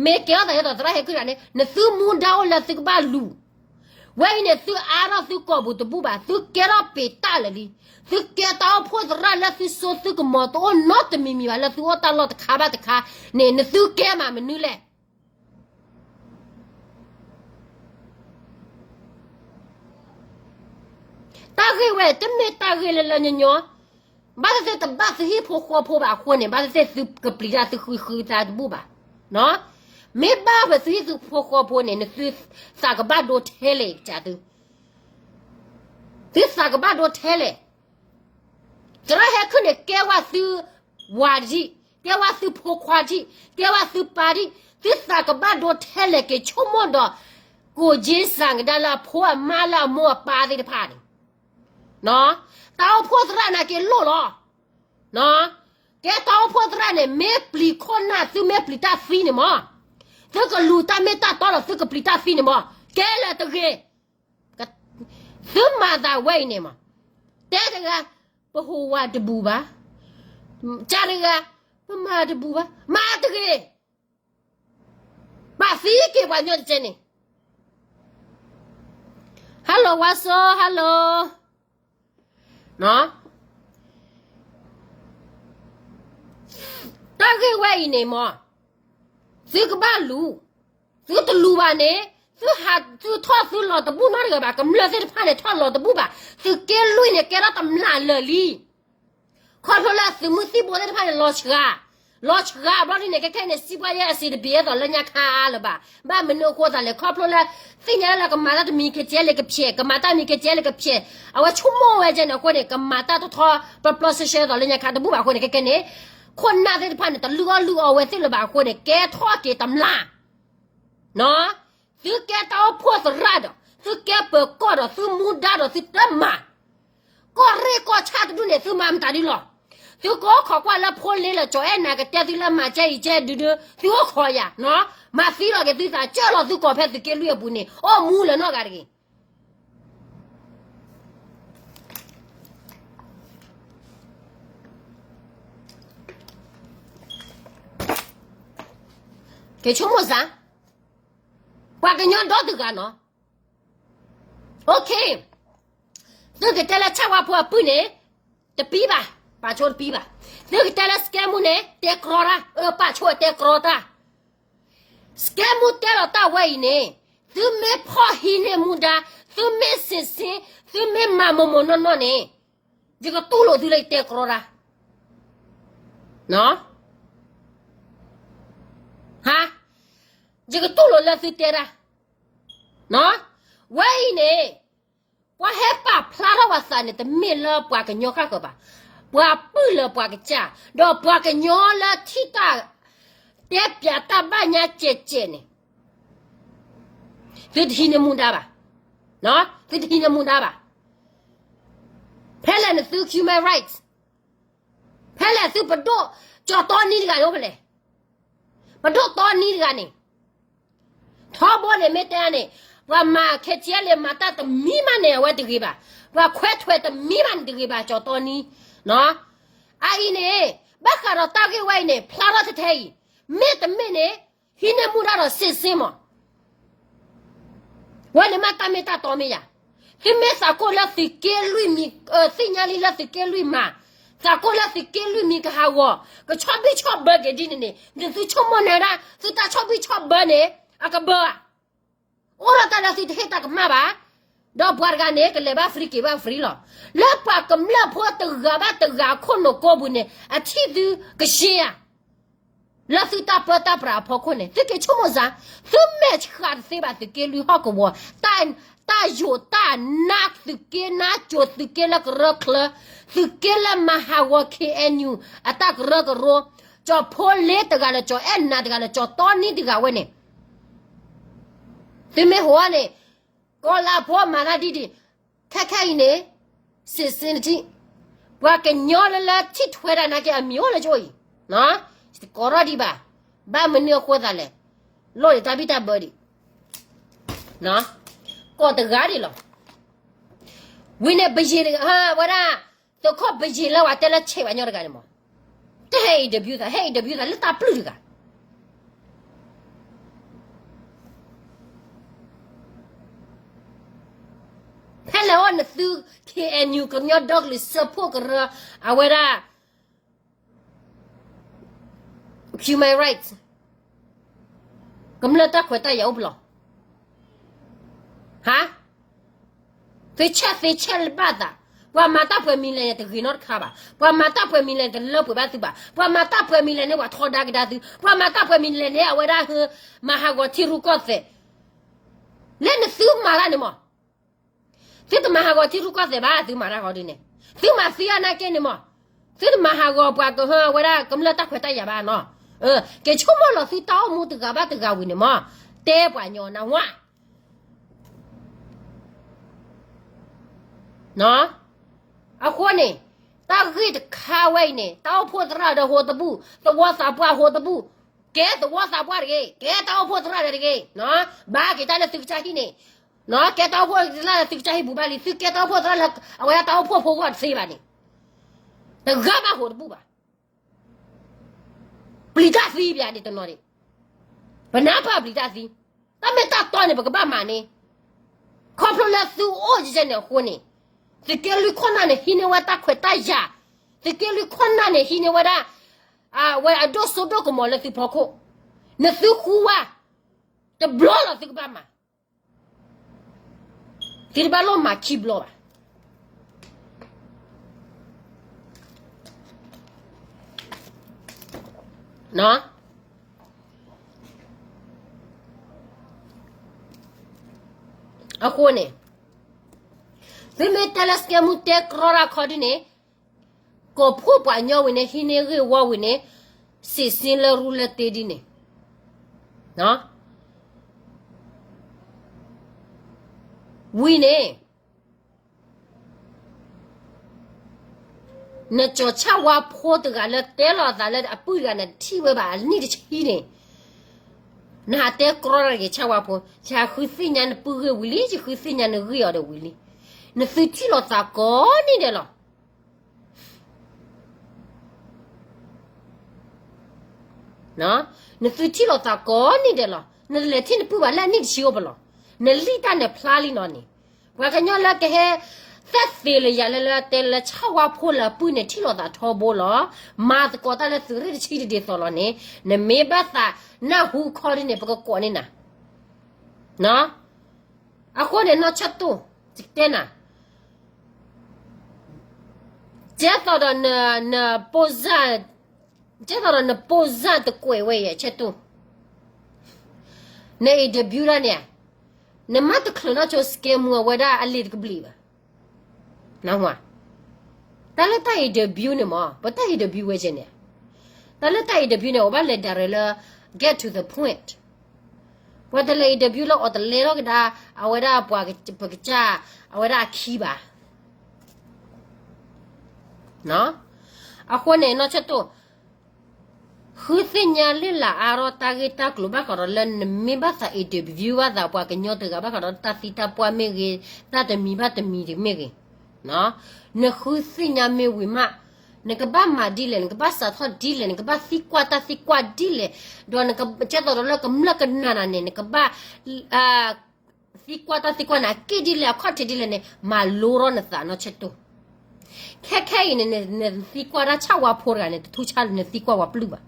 မ့ၢ်ကဲထီၣ်သးဒ်သိးသရၣ်ဟဲခုၣ်တဂၤန့ၣ် နသုမူဒါအိၣ်လၢသုကဘၣ်လူၤ. ဝဲအံၤန့ၣ် သုအါထီၣ်သုကိာ်ပူၤတဘူၣ်ဘၣ်, သုကဲထီၣ်ပ့ၤတၢ်လၢာ်လံ. သုကဲတၢ်အိၣ်ဖှိၣ်သရၣ်လၢသုစိသုကမီၤတအိၣ်နီတမံၤမံၤဘၣ် လၢသုအိၣ်တၢ်လီၢ်တခါဘၣ်တခါန့ၣ် နသုကဲမးမနုၤလဲၣ်. တၢ်ဂ့ၢ်ဝဲ တမ့ၢ်တၢ်ဂ့ၢ်လၢလၢညီညီ, ဘၣ်သ့ၣ်သ့ၣ်တဘၣ်သုဟံၣ်ဖိဃီဖိဘၣ်အဃိန့ၣ် ဘၣ်သ့ၣ်သ့ၣ်သုကပျံၤတၢ်သုဃုဃုတၢ်တဘူၣ်ဘၣ်. မ့ၢ်ဘၣ်ဖဲသုဟံၣ်သုဖိဃီဖိန့ၣ် နသုသးကဘၣ်ဒိထဲလဲၣ်ကစၢ်သု သုသးကဘၣ်ဒိထဲလဲၣ်. သရၣ်ဟဲခုၣ်န့ၣ် ကဲဝဲသုဝၤတထံၣ်, ကဲဝဲသုဖိခွါတထံၣ်, ကဲဝဲသုပၢ်တထံၣ်, သုသးကဘၣ်ဒိထဲလဲၣ်က့ၤဆိကမိၣ်ဒီး ကိၣ်က့စၢ်ကဒါလၢအဖိအမါလၢအမိၢ်အပၢ်သ့ၣ်တဖၣ်န့ၣ် တၢ်အိၣ်ဖှိၣ်သရၣ်နာ်က့လိၣ်လီၤ. ကဲတၢ်အိၣ်ဖှိၣ်သရၣ်န့ၣ် မ့ၢ်ပျံၤခိၣ်နၢ် သုမ့ၢ်ပျံၤတၢ်သံန့ၣ်မၢ်, သုကလူၤတၢ်မ့ၢ်တၢ်တီဒီးသုကပျံၤတၢ်သံန့ၣ်မၢ်, ကဲလၢာ်တဂ့ၤ. သုမၤသးဝဲအံၤန့ၣ်မၢ်, တဲတဂၤ ပဟူးဝးတဘူးဘၣ်, ကတဂၤ ပမၤတဘူးဘၣ်, မၤတဂ့ၤ. ဘၣ်သံက့ၤပှၤညီတကဲန့ၣ်. Hello ဝါစိ hello. တၢ်ဂ့ၢ်ဝဲအံၤန့ၣ်မၢ်, သုကဘၣ်လူၤ, သုတလူၤဘၣ်န့ၣ်, သုဟးသုထီၣ်သုလီၤတဘူၣ်နီတဂၤဘၣ်, ကမျၢၢ်သ့ၣ်တဖၣ်န့ၣ် ထီၣ်လီၤတဘူၣ်ဘၣ်, သုးက့လွံၢ်န့ၣ် ကဲထီၣ်တမျၢ်လၢာ်လံ. ခီဖျိလၢသုးမုၢ်သံၣ်ဘိသ့ၣ်တဖၣ်န့ၣ် လီၤဆှး, လီၤဆှးဘျီဒ်န့ၣ် ခဲခဲန့ၣ် စံးပှၤယဲအစံးတဘ့ၣ်အသိးလၢညါခါလၢၤဘၣ်. ဘၣ်မနုၤအဃိသးလဲၣ်, ခီဖျိလၢ သ့ၣ်ညါလၢကမၤတၢ်တမံၤ KTLA ကဖျဲး, ကမၤတၢ်မံၤ KTLA ကဖျဲး, အဝဲဆိကမိၣ်ဝဲကဲန့ၣ်အဃိန့ၣ် ကမၤတၢ်တထီပျီပျီဆှဲဆှဲသိးလၢညါခါတဘူၣ်ဘၣ်အဃိန့ၣ် ခဲခဲန့ၣ် ခိၣ်နၢ်သ့ၣ်တဖၣ်န့ၣ် တလုၢ်အီၣ်လုၢ်အီဝဲသ့ၣ်လၢၤဘၣ်အဃိန့ၣ် ကဲထီၣ်က့ၤတမျၢ် သုကဲတၢ်အိၣ်ဖှိၣ်သရၣ်ဒီး သုကဲပၢၤကီၢ်ဒီး သုမူဒါဒီး သုတမၤ, ကီၢ်ရ့ၣ်ကီၢ်ဆၣ်တဒူၣ်န့ၣ် သုမၤမတၤဒ်လီၤ. သုကအိၣ်ခိးကွၢ်လၢဖိလ့လၢ ကၠီၤအဲၣ်နၤကတဲသုလၢမၤကဲအံၤကဲဒုဒု သုအိၣ်ခိးယၤ, မၤသံလီၤက့ၤသုသး ကၢၢ်လီၤသုကီၢ်ဖဲသုးက့လွံၢ်အပူၤန့ၣ် အိၣ်မူလၢၤနီတဂၤတဂ့ၤ. ကဆိကမိၣ်စ့ၢ်, ပှၤကညီဒီတဂၤနီၤ, OK, သုကတဲလၢဆၣ်ဝါဖိအပုၢ်န့ၣ် တပံဘၣ်, ပာ်ဆိတပံဘၣ်. သုကတဲလၢစကဲမူန့ၣ် တဲကြီတၢ်, အၢ ပာ်ဆိတဲကြီတၢ်. စကဲမူတဲလီၤတၢ်ဝဲအံၤန့ၣ်, သုမ့ၢ်ဖီၣ်ဟံးန့ၢ်မူဒါ, သုမ့ၢ်စံးဆ့, သုမ့ၢ်မၤမိၢ်မိၢ်နီၢ်နီၢ်န့ၣ်, ယကတူၢ်လိာ်သုလၢယတဲကြီတၢ်, ဟါ, ယကတူၢ်လိာ်လၢသုတဲတၢ်, ဝဲအံၤန့ၣ်, ပှၤဟဲပာ်ဖျါထီၣ်ပှၤသးန့ၣ် တမ့ၢ်လၢပှၤကညီဃၣ်ဃၢၤဘၣ်, ပှၤပုၢ်လၢပှၤကစၢ်, ဒီးပှၤကညီလၢထံၣ်တၢ် တဲပၠးတၢ်ဘၣ်ညါစဲးစဲးန့ၣ်, သုတဟံးန့ၢ်မူဒါဘၣ်, သုတဟံးန့ၢ်မူဒါဘၣ်. ဖဲလဲၣ်နသု human rights, ဖဲလဲၣ်သုပဒိၣ်ကၠီၤတီနံတဂၤန့ၣ်အိၣ်ဖဲလဲၣ်, ပဒိၣ်တီနံတဂၤန့ၣ်, ထီဘိန့ၣ်မ့ၢ်တဲန့ၣ်, ပှၤမၤခဲကဲလၢမၤတၢ်တမံၤမးန့ၣ် အဝဲတဂ့ၤဘၣ်, ပှၤခွဲးထွဲးတမံၤမးန့ၣ်တဂ့ၤဘၣ် ကၠီၤတီနံ, အအံၤန့ၣ်, ဘၣ်ဃးဒီးတၢ်ဂ့ၢ်ဝဲအံၤန့ၣ် ဖျါထီၣ်ထဲထဲအံၤ, မ့တမ့ၢ်န့ၣ်, ဟံးန့ၢ်မူဒါဒီးစ့စ့မး ဝဲန့ၣ်မ့ၢ်တၢ်မ့ၢ်တၢ်တီမ့ၢ်ယၤ, သုမ့ၢ်သးကိၢ်လၢသုးက့လွံၢ်မံၤ, သ့ၣ်ညါလံလၢသုးက့လွံၢ်မၤ, သးကိၢ်လၢသုးက့လွံၢ်မံၤကဟးဂီၤ, ကဆီၣ်ဘံၣ်ဆီၣ်ဘၢက့ၤဒ်န့ၣ်န့ၣ်, သုဆိကမိၣ်နၤဒၣ် သုတၢ်ဆီၣ်ဘံၣ်ဆီၣ်ဘၢန့ၣ်, အကဘၢဧါ, အိၣ်ဒီးတၢ်လၢသုတဟ့ၣ်တၢ်ကမၣ်ဘၣ်, ဒီးပှၤတဂၤန့ၣ် ကလဲၤဘၣ် free က့ၤဘၣ် free လီၤ. လၢပှၤကမျၢၢ်ဖိတဂၤဘၣ်တဂၤအခိၣ်နူာ်ကိးပူၤန့ၣ် အထံၣ်သုကရှဲဧါ လၢသုတၢ်ပၢတၢ်ပြးအဖီခိၣ်န့ၣ် သုက့ၤဆိကမိၣ်စ့ၢ်, သုမဲာ်ဆှးတသ့ဘၣ်သုးက့လွံၢ်ဟီၣ်ကဝီၤ, တၢ်ယိာ်တၢ်နါသုးက့နါကိၤ သုးက့လၢကရၢချၢ, သုးက့လၢမၤဟးဂီၤ KNU အတၢ်ကရၢကရိ, ကၠီၤဖိလ့တဂၤလၢ ကၠီၤအဲၣ်နၤတဂၤလၢ ကၠီၤတီနံတဂၤဝဲန့ၣ် သုမ့ၢ်ဟူးန့ၣ်, ကီၤလၤဖိမၤတၢ်ဒ်ဒ်, ခဲခဲအံၤန့ၣ်, စ့စ့နထံၣ်, ပှၤကညီလၢလၢထံၣ်ထွဲတၢ်နာ်က့အမံၤအိၣ်လၢကၠိအံၤ, ကိးထီၣ်ဒံးဘၣ်, ဘၣ်မနုၤအဃိသးလဲၣ်, လိၣ်ဒံးတၢ်ဘံၣ်တၢ်ဘၢဒံး, ကိးတဂၤဒံးလီၤ. ဝံၤန့ၣ်ပယံၤဝဲဒၣ်, သုးခိၣ်ပယံၤလၢဝဲတဲလၢဆဲးဝဲညီတဂၤန့ၣ်မး, တဟဲအံၤတဘျုးသး ဟဲအံၤတဘျုးသးလၢတၢ်ပျုၢ်တဂၤ ဖဲလဲၣ်အိၣ်နသု KNU ကညီဒီကလုာ်စၢဖှိၣ်ကရၢ, အဝဲဒၣ် human rights, ကမျၢၢ်တၢ်ခွဲးတၢ်ယာ်အိၣ်ပလီၢ်, ဟါ, သုဆဲးသ့ဆဲးဘၣ်သး, ပှၤမၤတၢ်ပှဲၤမံၤလဲၣ်န့ၣ်တဂ့ၤနီတခါဘၣ်, ပှၤမၤတၢ်ပှဲၤမံၤလဲၣ်န့ၣ်တလၢပှဲၤဘၣ်သုဘၣ်, ပှၤမၤတၢ်ပှဲၤမံၤလဲၣ်န့ၣ်ပှၤထီဒါကဒါသု, ပှၤမၤတၢ်ပှဲၤမံၤလဲၣ်န့ၣ် အဝဲဒၣ်ဟၢ မၤဟးဂီၤထံရူၢ်ကီၢ်သဲး, လၢနသုမၤတၢ်န့ၣ်မး သုတမၤဟးဂီၤထံရူၢ်ကီၢ်သဲးဘၣ် သုမၤတၢ်ဂီၤဒ်န့ၣ်, သုမၤသံအနာ်က့န့ၣ်မး, သုတမၤဟးဂီၤပှၤကဟၢဝဲဒၣ်ကမျၢၢ်တၢ်ခွဲးတၢ်ယာ်ဘၣ်နီၤ, က့ၤဆိကမိၣ်လီၤသုတၢ်အိၣ်မူတဂၤဘၣ်တဂၤဝံၤန့ၣ်မး, တဲပှၤညီနဝါ အဃိန့ၣ် တၢ်ဂ့ၢ်တခါဝဲအံၤန့ၣ် တၢ်အိၣ်ဖှိၣ်သရၣ်ဒီးဟိတဘူၣ်, သဝီသးပှၢ်ဟိတဘူၣ်, ကဲသဝီသးပှၢ်တဂ့ၤ, ကဲတၢ်အိၣ်ဖှိၣ်သရၣ်ဒီးတဂ့ၤ, ဘၣ်က့ၤတၢ်လၢသုကစၢ်ဟံၣ်န့ၣ်, ကဲတၢ်အိၣ်ဖှိၣ်သရၣ်လၢသုကစၢ်ဟံၣ်ပူၤဘၣ်လံ, သုကဲတၢ်အိၣ်ဖှိၣ်သရၣ်လၢအဝဲဒၣ်တၢ်အိၣ်ဖှိၣ်ဖိဂီၢ်တသ့ဘၣ်န့ၣ်, တဂၤမးဟိတဘူၣ်ဘၣ်. ပျံၤတၢ်သံပျးဒ်တနီၤဒံး, ပနၢ်ပၢၢ်ပျံၤတၢ်သံ, တၢ်မ့ၢ်တၢ်တီန့ၣ် ပကဘၣ်မၤန့ၣ်, ခီဖျိလၢသုအိၣ်ယဲၢ်န့ၣ်အဃိန့ၣ်, သုးက့လွံၢ်ခိၣ်နၢ်န့ၣ် ဟံးန့ၢ်ဝဲတၢ်ခွဲးတၢ်ယာ်, သုးက့လွံၢ်ခိၣ်နၢ်န့ၣ် ဟံးန့ၢ်ဝဲဒၣ် အဝဲအဒိၣ်စိဒိၣ်ကမီၤလၢသုဖီခိၣ်, နသုဃူဝဲ, တဘျီလီၤသုကဘၣ်မၤ သုတဘၣ်လိၣ်မၤခံဘျီဘၣ်. အဃိန့ၣ်, သုမ့ၢ်တဲလၢ scam တဲကြီတၢ်ခီဒ်န့ၣ်, ကိးဖှိၣ်ပှၤကညီဝံၤန့ၣ် ဟံးန့ၢ်ဂ့ၢ်ဝီဝံၤန့ၣ်, စံးဆင်းလၢရူလၢတ့ဒ်န့ၣ်, ဝံၤန့ၣ် နကၠီၤဆၣ်ဝါဖိတဂၤလၢတဲလီၤအသးလၢအပုၢ်တဂၤ နတထံၣ်ဝဲဘၣ်အနံၣ်တဆံန့ၣ်, နဟးတဲကြီတၢ်တဂ့ၤ ဆၣ်ဝါဖိ, ယဟးဃုသ့ၣ်ညါနပုၢ်ဂ့ၢ်ဝံၤလံ, ယဃုသ့ၣ်ညါနဂ့ၢ်အီၤဒီးဝံၤလံ, နသုထံၣ်လိာ်သးကိးနံၤဒဲးလီၤ. နသုထံၣ်လိာ်သးကိးနံၤဒဲးလီၤ. နလဲၤထံၣ်နပုၢ်ဘၣ်လၢအနံၣ်တဆံအိၣ်ပလီၢ်, နလံၣ်တၢ်န့ၣ်ဖျါလံနီၤန့ၣ်, ပှၤကညီလၢကဟဲ သဲသ့လၢယၤလၢလၢတဲလၢဆၣ်ဝါဖိလၢအပုၢ်န့ၣ် ထံၣ်လိာ်သးထီဘိလီၤ, မၤသကိးတၢ်လၢသုးရ့ၣ်တဆံတဒ်သိးလီၤန့ၣ်, နမ့ၢ်ဘၣ်သးနၢ်ဟူခီဒ်န့ၣ် ပကကိးန့ၢ်နၤ. အဃိန့ၣ် နီၢ်ဆၢတိၢ်, ယတဲနၤ, ကဲသိးဒီးန နပိၢ်စၢ်, ကဲသိးဒီးနပိၢ်စၢ်တကွဲးဝဲယဲ ဆၢတိၢ်, န interview ဒၣ်န့ၣ်, နမ့ၢ်တချုးနီၢ်ဆိ scam မူအဝဲဒၣ်အလံာ်တကဘျံးဘၣ်. တၢ်လၢတၢ် interview န့ၣ်မ့ၢ် ပတၢ် interview ဝဲကဲန့ၣ်, တၢ်လၢတၢ် interview န့ၣ် အဝဲဘၣ်လဲၤ direct လၢ get to the point, ပှၤတလဲၤ interview လၢအီၤတလဲထီၣ်ကဒါ အဝဲဒၣ်ပှၤပကစၢ် အဝဲဒၣ်အခံဘၣ်. အဃိန့ၣ် နီၢ်ဆၢတိၢ်, ဃုသ့ၣ်ညါလၢ်လၢ်အါထီၣ်တၢ်ဂ့ၢ်တၢ်ကျိၤဘၣ်ဃးဒီးလၢနမ့ၢ်ဘၣ်သး interview ဘၣ်သးပှၤကညီတဂၤဘၣ်ဃးဒီးတၢ်သံတၢ်ပှၢ်မ့ၢ်ဂ့ၤ, တၢ်တမံၤဘၣ်တမံၤတမ့ၢ်ဂ့ၤ, နဃုသ့ၣ်ညါမ့ၢ်ဝံၤမး, နကဘၣ်မၤဒ်လဲၣ်, နကဘၣ်စးထီၣ်ဒ်လဲၣ်, နကဘၣ်သံကွၢ်တၢ်သံကွၢ်ဒ်လဲၣ်, ဒီးနကဲသိးဒီးလၢကမျၢၢ်ကနၣ်နၤန့ၣ် နကဘၣ် သံကွၢ်တၢ်သံကွၢ်န့ၣ် အက့ၢ်ဒ်လဲၣ် အခီၣ်ထံးဒ်လဲၣ်န့ၣ် မၤလိထီၣ်နသး နီၢ်ဆၢတိၢ်. ခဲခဲအံၤန့ၣ် နသံကွၢ်တၢ်ဆၣ်ဝါဖိတဂၤန့ၣ် တထူၣ်ဆါလၢနသံကွၢ်ပှၤပျုၢ်ဘၣ်.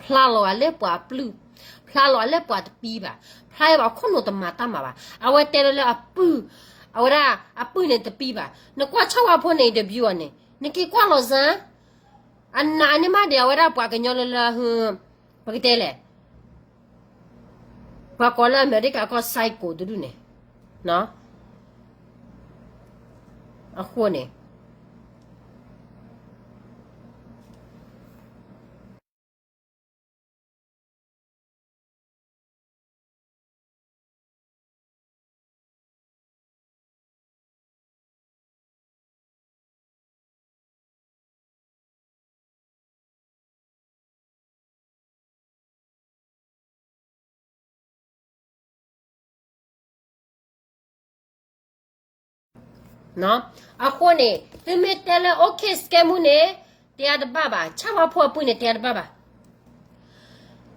ဖျါလီၤဂာ်လၢပှၤပျုၢ်, ဖျါလီၤဂာ်လၢပှၤတပံၤဘၣ်, ဖျါလီၤဘၣ်ခိၣ်နူာ်တမၤတၢ်မၤဘၣ်. အဝဲတဲလၢလၢအပုၢ်, အဝဲဒၣ်အပုၢ်န့ၣ်တပံၤဘၣ်. နကွၢ်ဆၣ်ဝါဖိန့ၣ် interview အီၤန့ၣ် နက့ၤကွၢ်လီၤစၢ် အနာ်န့ၢ်မးဒီးအဝဲဒၣ်ပှၤကညီလၢလၢ, ပကတဲလဲၣ်, ပှၤကိးလၢအမဲရကၤကီၢ် psycho တဒူၣ်န့ၣ်, အဃိန့ၣ် အဃိန့ၣ် သုမ့ၢ်တဲလၢ okay scam မူန့ၣ် တဲအါတဘၣ်ဘၣ်, ဆၣ်ဝါဖိအပုၢ်န့ၣ် တဲအါတဘၣ်ဘၣ်.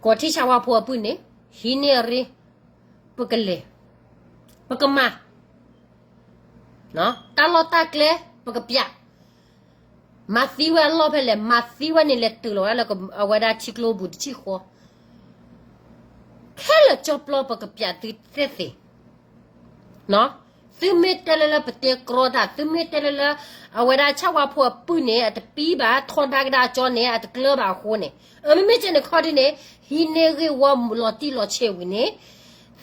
ကိးထံၣ်ဆၣ်ဝါဖိအပုၢ်န့ၣ် ဟံးန့ၢ်အရ့, ပကလဲၤ, ပကမၤ တၢ်လီၢ်တၢ်ကျဲ ပကပျး, မၤသံဝဲအလီၢ်ဖဲလဲၣ်, မၤသံဝဲန့ၣ် လဲၤတုၤလီၤဝဲလၢအဝဲဒၣ်ထံကျိပူၤတဆံဃီ, ခဲလၢာ်ကၠီပျီ ပကပျးသုသ့ၣ်သ့ၣ်. သုမ့ၢ်တဲလၢလၢပတဲကြီတၢ်, သုမ့ၢ်တဲလၢလၢ အဝဲဒၣ်ဆၣ်ဝါဖိအပုၢ်န့ၣ် အတပံၤဘၣ်, ထီဒါကဒါအကၠီန့ၣ် အတကျၢၤဘၣ်အဃိန့ၣ်, အမ့မ့ၢ်ကဲန့ၣ်ခီဒ်န့ၣ် ဟံးန့ၢ်ဂ့ၢ်ဝီလီၤတံၢ်လီၤဆဲးဝံၤန့ၣ်,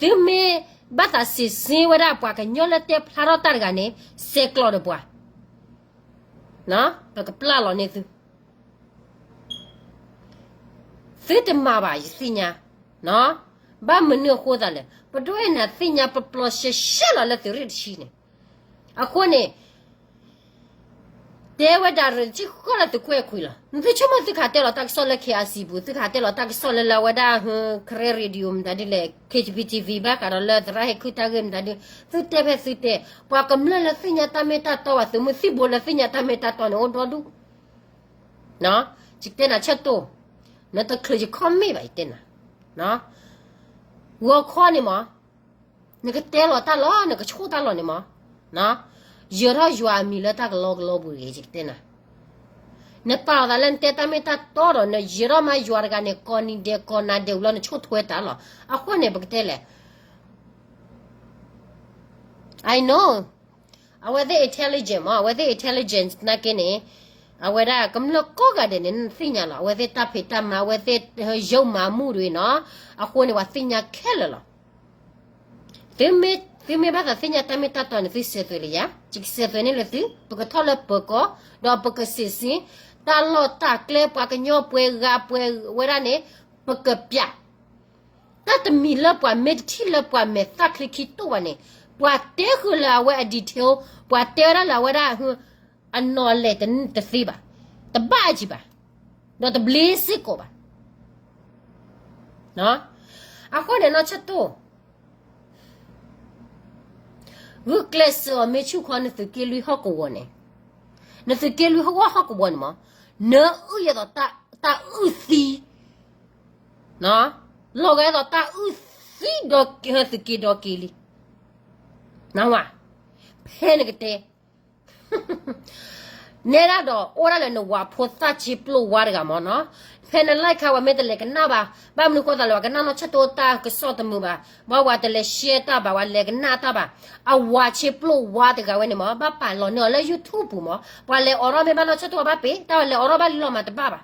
သုမ့ၢ်ဘၣ်သးစံးဆင်းဝဲဒၣ်ပှၤကညီလၢတဲဖျါထီၣ်တၢ်တဂၤန့ၣ် ဆဲးကျိးဒီးပှၤ, ပကပျၢ်လီၤန့ၢ်သု သုတမၤဘၣ် ယသ့ၣ်ညါ, ဘၣ်မနုၤအဃိသးလဲၣ်, ပဒိၣ်အဲၣ်နၤသ့ၣ်ညါပျီပျီရှဲရှဲလီၤလၢသုးရ့ၣ်တဆံန့ၣ်, အဃိန့ၣ် တဲဝဲဒၣ်ရၢၣ်တဆံဃီလၢသုးခိၣ်အဲၣ်ခွံလီၤ. နသုဆိကမိၣ်သုကဟးတဲလီၤတၢ်ကစီၣ်လၢ K R C ပူၤ, သုကဟးတဲလီၤတၢ်ကစီၣ်လၢလၢအဝဲဒၣ် Karen Radio မတၤဒ်လဲၣ်, K P T V ဘၣ်ဃးဒီးလၢသရၣ်ဟဲခုၣ်တၢ်ဂ့ၢ်မတၤဒ်, သုတဲဖဲသုတဲ, ပှၤကမျၢၢ်လၢသ့ၣ်ညါတၢ်မ့ၢ်တၢ်တီဘၣ်, သုးမုၢ်သံၣ်ဘိလၢသ့ၣ်ညါတၢ်မ့ၢ်တၢ်တီန့ၣ်အိၣ်ဒီဒူၣ်. ယကတဲနၤဆၢတိၢ်, နတချုးယခီၣ်မ့ၢ်ဘၣ် ယတဲနၤ, ဂီၤခီန့ၣ်မး နကတဲလီၤတၢ်လီၤ နကဆိၣ်တၢ်လီၤန့ၣ်မး, ယၢၤထီၣ်ယွၤအမံၤလၢတၢ်ကလီကလီပူၤတဂ့ၤ ယကတဲနၤ. နပာ်လီၤသးလၢနတဲတၢ်မ့ၢ်တၢ်တီဒီး နယၢၤထီၣ်မးယွၤတဂၤန့ၣ် ကိးနံၤဒဲးကိးနၤဒဲးဝံၤလီၤ နဆိၣ်ထွဲတၢ်လီၤ. အဃိန့ၣ် ပကတဲလဲၣ် I know အဝဲသ့ၣ် intelligent မး, အဝဲသ့ၣ် intelligent နာ်က့န့ၣ်, အဝဲဒၣ်ကမျၢၢ်ကိးဂၤဒဲးန့ၣ် နသ့ၣ်ညါလီၤ. အဝဲသ့ၣ်တၢ်ဖံးတၢ်မၤ, အဝဲသ့ၣ်ယုၢ်မၤမူတဂ့ၤနီၤ, အဃိန့ၣ် ပှၤသ့ၣ်ညါခဲလၢာ်လီၤ. သုမ့ၢ်ဘၣ်သးသ့ၣ်ညါတၢ်မ့ၢ်တၢ်တီန့ၣ် သုစဲးသွဲးလၢယၤ, ယကစဲးသွဲးန့ၢ်လၢသု, ပကထီၣ်လၢပၢၤကီၢ်, ဒီးပကစံးစ့ၢ်, တၢ်လီၢ်တၢ်ကျဲ ပှၤကညီပှဲၤဂၤပှဲၤဝဲဒၣ်န့ၣ်, ပကပျး တၢ်တမံၤလၢပှၤမ့ၢ်တထံၣ်လၢပှၤမဲာ်သၣ်ချံခံတိၢ်ဘၣ်န့ၣ်, ပှၤတဲဃုာ်လၢအဝဲအ detail, ပှၤတဲဝဲဒၣ်လၢအဝဲဒၣ်, အနီၢ်လဲၢ်တသ့ဘၣ်, တဘၣ်အီၤဘၣ်, ဒီးတဘျ့စ့ၢ်ကီးဘၣ်. အဃိန့ၣ်နီၢ်ဆၢတိၢ်, ဂုာ်ကျဲးစၢးအီၤမ့ၢ်ဆူၣ်ခီနသုးက့လွံၢ်ဟီၣ်ကဝီၤန့ၣ်, နသုးက့လွံၢ်ဟီၣ်ကဝီၤဟီၣ်ကဝီၤန့ၣ်မး, နအုၣ်ယဲသိးတၢ်အုၣ်သံ လီၤဂာ်ဒ်သိးတၢ်အုၣ်သံဒီးသုးက့ဒီက့လံ, နဝဲ, ဖဲနကတဲ, နဲဒၣ်ဒီးအိၣ်ဒၣ်လၢနဝၤဖိသၣ်ဆ့ပျိၢ်ဝါတဂၤမးနီၤ, ဖဲန live ခါဝဲမ့ၢ်တလဲၤကနၣ်ဘၣ်, ဘၣ်မနုၤဃိသးလဲၣ် ပှၤကနၣ်နီၢ်ဆၢတိၢ်တၢ်ကစီၣ်တမုာ်ဘၣ်, ဘၣ်ဝဲတလဲၤ share တၢ်ဘၣ် ပှၤလဲၤကနၣ်တၢ်ဘၣ်, အဝၤဆ့ပျိၢ်ဝါတဂၤဝဲန့ၣ်မး ဘၣ်ပာ်လီၤန့ၢ်အီၤလၢ YouTube ပူၤမး, ပှၤလဲၤအိးထီၣ်မ့ၢ်ဘၣ်နီၢ်ဆၢတိၢ်အဘၣ်ပ့ၤ, တၢ်ဝဲလဲၤအိးထီၣ်ဘၣ်လံလီၤမးတဘၣ်ဘၣ်.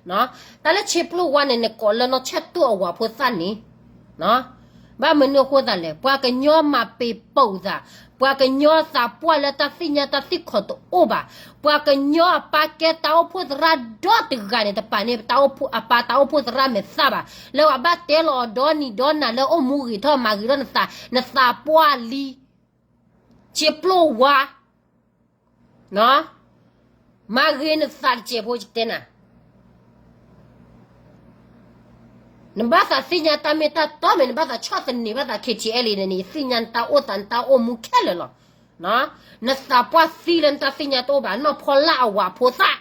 တၢ်လၢဆ့ပျိၢ်ဝါန့ၣ် နကိးလၢနီၢ်ဆၢတိၢ်အဝၤဖိသၣ်န့ၣ်, ဘၣ်မနုၤအဃိသးလဲၣ် ပှၤကညီမၤပ့ၤပိာ်သး, ပှၤကညီသးပှၢ်လၢတၢ်သ့ၣ်ညါတၢ်သ့ၣ်ခီၣ်တအိၣ်ဘၣ်, ပှၤကညီအပၢ်ကဲတၢ်အိၣ်ဖှိၣ်သရၣ်ဒီတဂၤန့ၣ် တပာ်န့ၢ် အပၢ်တၢ်အိၣ်ဖှိၣ်သရၣ်မဲာ်သၣ်ဘၣ်, လၢပှၤဘၣ်တဲလီၤအီၤဒီနံၤဒီနၤလၢအိၣ်မူဂ့ၤထီၣ်မၤဂ့ၤထီၣ်နသး, နသးပှၢ်လံ, ဆ့ပျိၢ်ဝါ မၤဂ့ၤနသးတစဲးဖိယတဲနၤ, နဘၣ်သးသ့ၣ်ညါတၢ်မ့ၢ်တၢ်တီမ့ၢ် နဘၣ်သးဆီၣ်သနံးဘၣ်သး K T L A န့ၣ်န့ၣ် ယသ့ၣ်ညါနတၢ်အိၣ်သးနတၢ်အိၣ်မူခဲလၢာ်လီၤ. နသးပှၢ်သံလၢနတၢ်သ့ၣ်ညါတအိၣ်ဘၣ် နီၢ်ဖီလာ်အဝၤဖိသၣ်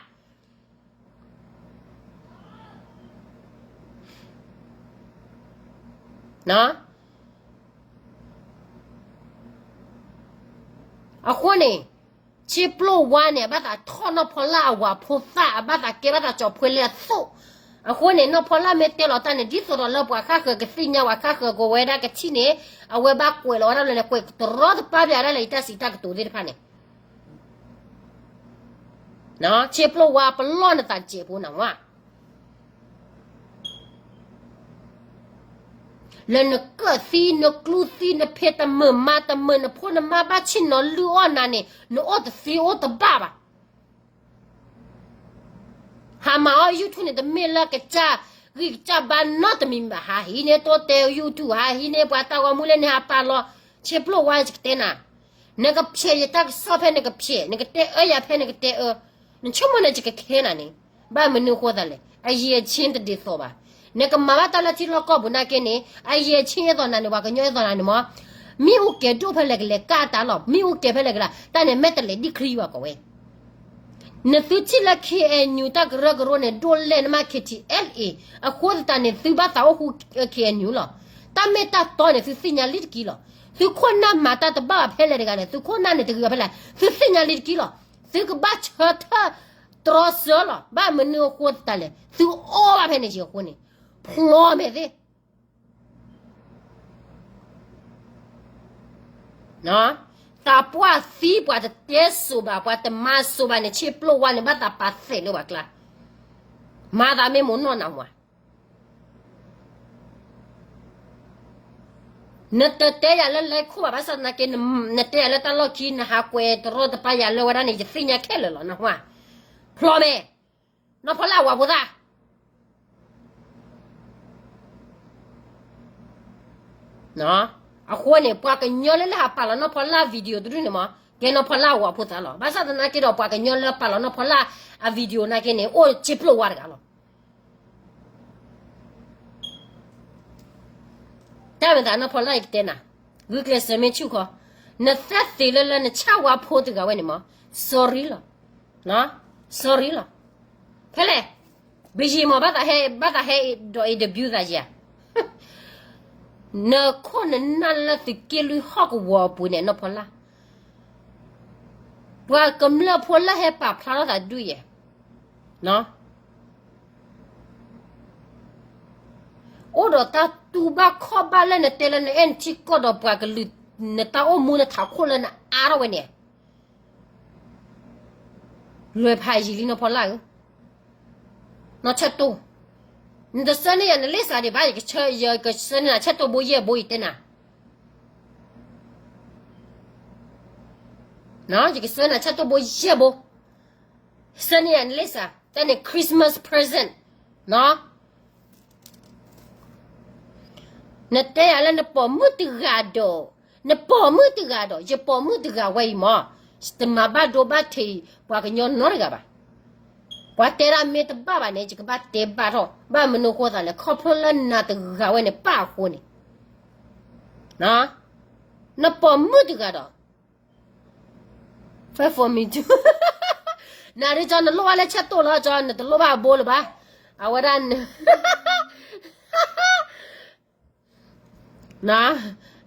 အဃိန့ၣ် ဆ့ပျိၢ်ဝါန့ၣ် အဘၣ်သးထီၣ်နီၢ်ဖီလာ်အဝၤဖိသၣ် အဘၣ်သးကဲဘၣ်သးကၠီၤဖှဲလၢအသိး, အဃိန့ၣ် နီၢ်ဖီလာ်မ့ၢ်တဲလီၤတၢ်န့ၣ် ဒ်သိးဒီးလၢပှၤဃၣ်ဃၢၤကသ့ၣ်ညါဝဲဃၣ်ဃၢၤကဝဲဒၣ်ကထံၣ်န့ၣ် အဝဲဘၣ်ကွဲးလီၤဝဲဒၣ်လၢန့ၣ် ကွဲးတရီတပါပၠးဒၣ်လၢယတၢ်စံးတၢ်ကတိၤသ့ၣ်တဖၣ်န့ၣ် ဆ့ပျိၢ်ဝါပလီၢ်နသးတစဲးဖိနဝဲ လၢနကၢၣ်သံ နကျူသံ နဖံးတမုာ်မၤတမုာ် နဖိနမါဘၣ်ဆ့ၣ်နီၤလုၢ်အီၣ်နၤန့ၣ် နအိၣ်တသ့အိၣ်တဘၣ်ဘၣ်. ဟးမၤအီၣ် YouTube န့ၣ် တမ့ၢ်လၢကစၢ်ဂံၢ်ကစၢ်ဘါနီတမံၤဘၣ်. ဟးဟံးန့ၢ်တိတဲာ် YouTube ဟးဟံးန့ၢ်ပှၤတၢ်ဂီၤမူလၢန့ၣ် ဟးပာ်လီၤ ဆ့ပျိၢ်ဝါ ယကတဲနၤ နကဖျဲးယတၢ်ကစီၣ်ဖဲနကဖျဲး နကတဲအၢယၤဖဲနကတဲအၢ နဆိကမိၣ်န့ၣ် ယကခဲနၤန့ၣ် ဘၣ်မနုၤအဃိသးလဲၣ် အရည်အချင်းတဒ်သိးဘၣ်. နကမၤဘၣ်တၢ်လၢထံလီၢ်ကီၢ်ပူၤနာ်က့န့ၣ် အရည်အချင်းအသိးနၤန့ၣ် ပှၤကညီအသိးနၤန့ၣ်မး မ့ၣ်အူကဲၤဒိၣ်ဖဲလဲၣ်ကလဲၤကၣ်တၢ်လီၤ မ့ၣ်အူကဲၤဖဲလဲၣ်ကလဲၤ တၢ်န့ၣ်မ့ၢ်တလဲၤဒံၣ်ချံဘၣ်ကီးဝဲ နသုထံၣ်လၢ K N U တၢ်ကရၢကရိန့ၣ် ဒိၣ်လဲၣ်နမ့ၢ် K T L A အဃိသတးန့ၣ် သုဘၣ်သးအိၣ်ဃူ K N U လီၤ. တၢ်မ့ၢ်တၢ်တီန့ၣ် သုသ့ၣ်ညါလံတက့ၢ်လီၤ. သုခိၣ်နၢ်မၤတၢ်တဘၣ်ဘၣ်ဖဲလဲၣ်တဂၤန့ၣ် သုခိၣ်နၢ်န့ၣ်တဂ့ၤဘၣ်ဖဲလဲၣ် သုသ့ၣ်ညါလံတက့ၢ်လီၤ. သုကဘၣ်ဆၢထၢၣ်တြီဆၢလီၤ. ဘၣ်မနုၤအဃိသတးလဲၣ် သုအိၣ်ဘၣ်ဖဲန့ၣ်က့ၤအဃိန့ၣ် ဖျီမဲာ်သ့ၣ် သးပှၢ်သံ ပှၤတတဲစိၤဘၣ် ပှၤတမၤစိၤဘၣ်န့ၣ် ဆ့ပျိၢ်ဝါန့ၣ် ဘၣ်သးပာ်သဲးလၢပှၤကျါ မၤသးမ့ၢ်မိၢ်နီၢ်နၢ်ဝါ နတတဲယၤလၢလဲၤခိၣ်ဘၣ် ဘၣ်ဆၣ်သနာ်က့ နတဲယၤလၢတၢ်လီၢ်ခံ နဟးကွဲးတရီတပါယၤလၢဝဲဒၣ်န့ၣ် ယသ့ၣ်ညါခဲလၢာ်လီၤ နၢ်ဟူဧါ. ဖျီမဲာ် နီၢ်ဖီလာ်ဝၤဖိသၣ် အဃိန့ၣ် ပှၤကညီလၢလၢဟးပာ်လီၤနီၢ်ဖီလာ် video တဒူၣ်န့ၣ်မး ကဲနီၢ်ဖီလၢ်အဝၤဖိသးလီၤ. ဘၣ်ဆၣ်သနာ်က့ဒီး ပှၤကညီလၢပာ်လီၤနီၢ်ဖီလၢ်အ video နာ်က့န့ၣ် အိၣ်စ့ဖျိၣ်ဝါတဂၤလီၤ. တၢ်မၤသးနီၢ်ဖီလၢ် ယကတဲနၤ, ဂုာ်ကျဲးစၢးမ့ၢ်ဆူၣ်ခီ, နသဲသ့လၢလၢနဆၣ်ဝါဖိတဂၤဝဲန့ၣ်မး, sorry လီၤ. sorry လီၤ. ဖဲလဲၣ်, ဘယံာ်မး ဘၣ်သးဟဲ, ဘၣ်သးဟဲဒီး interview သးယၤ, နခိၣ်နနၢ်လၢသုးက့လွံၢ်ဟီၣ်ကဝီၤအပူၤန့ၣ် နီၢ်ဖီလၢ်, ပှၤကမျၢၢ်ဖိလၢဟဲပာ်ဖျါထီၣ်သးဒုးယဲၢ်, အိၣ်ဒီးတၢ်တူၢ်ဘၣ်ခီၣ်ဘၣ်လၢနတဲလၢနအဲၣ်နထံကီၢ်ဒီးပှၤကလုာ်, နတၢ်အိၣ်မူနထးခိၣ်လၢနအါထီၣ်ဝဲန့ၣ်, လွဲဖးယံာ်လံနီၢ်ဖီလၢ်ဧၢ, နီၢ်ဆၢတိၢ်, နတဆှၢန့ၢ်ယၤနလံာ်စးဒံးဘၣ်, ယကဆှၢ, ယကဆှၢန့ၢ်နၤဆၢတိၢ်ဘိယဲၢ်ဘိ ယတဲနၤ, ယကဆှၢနၤဆၢတိၢ်ဘိယဲၢ်ဘိ, ဆှၢန့ၢ်ယၤနလံာ်စး, တၢ်န့ၣ် Christmas present နီၢ် နတဲယၤလၢနပိာ်မုၣ်တဂၤဒီး, နပိာ်မုၣ်တဂၤဒီး ယပိာ်မုၣ်တဂၤဝဲအံၤမး, တမၤဘၣ်ဒိဘၣ်ထံးပှၤကညီနီတဂၤဘၣ်. ပှၤတဲဒၣ်မ့ၢ်တဘၣ်ဘၣ်န့ၣ် ယကဘၣ်တဲဘၣ်ထီၣ်, ဘၣ်မနုၤဃိသးလဲၣ်, ခီဖျိလၢနၤတဂၤဝဲန့ၣ် ပၢ်အဃိန့ၣ်, နပိာ်မုၣ်တဂၤဒီး fight for me too. နၤဒ်ကၠီ နလိၣ်ဘၣ်လၢဆၢတိၢ်လီၤကၠီ, နတလိၣ်ဘၣ်အဘိလၢၤဘၣ်. အဝဲဒၣ်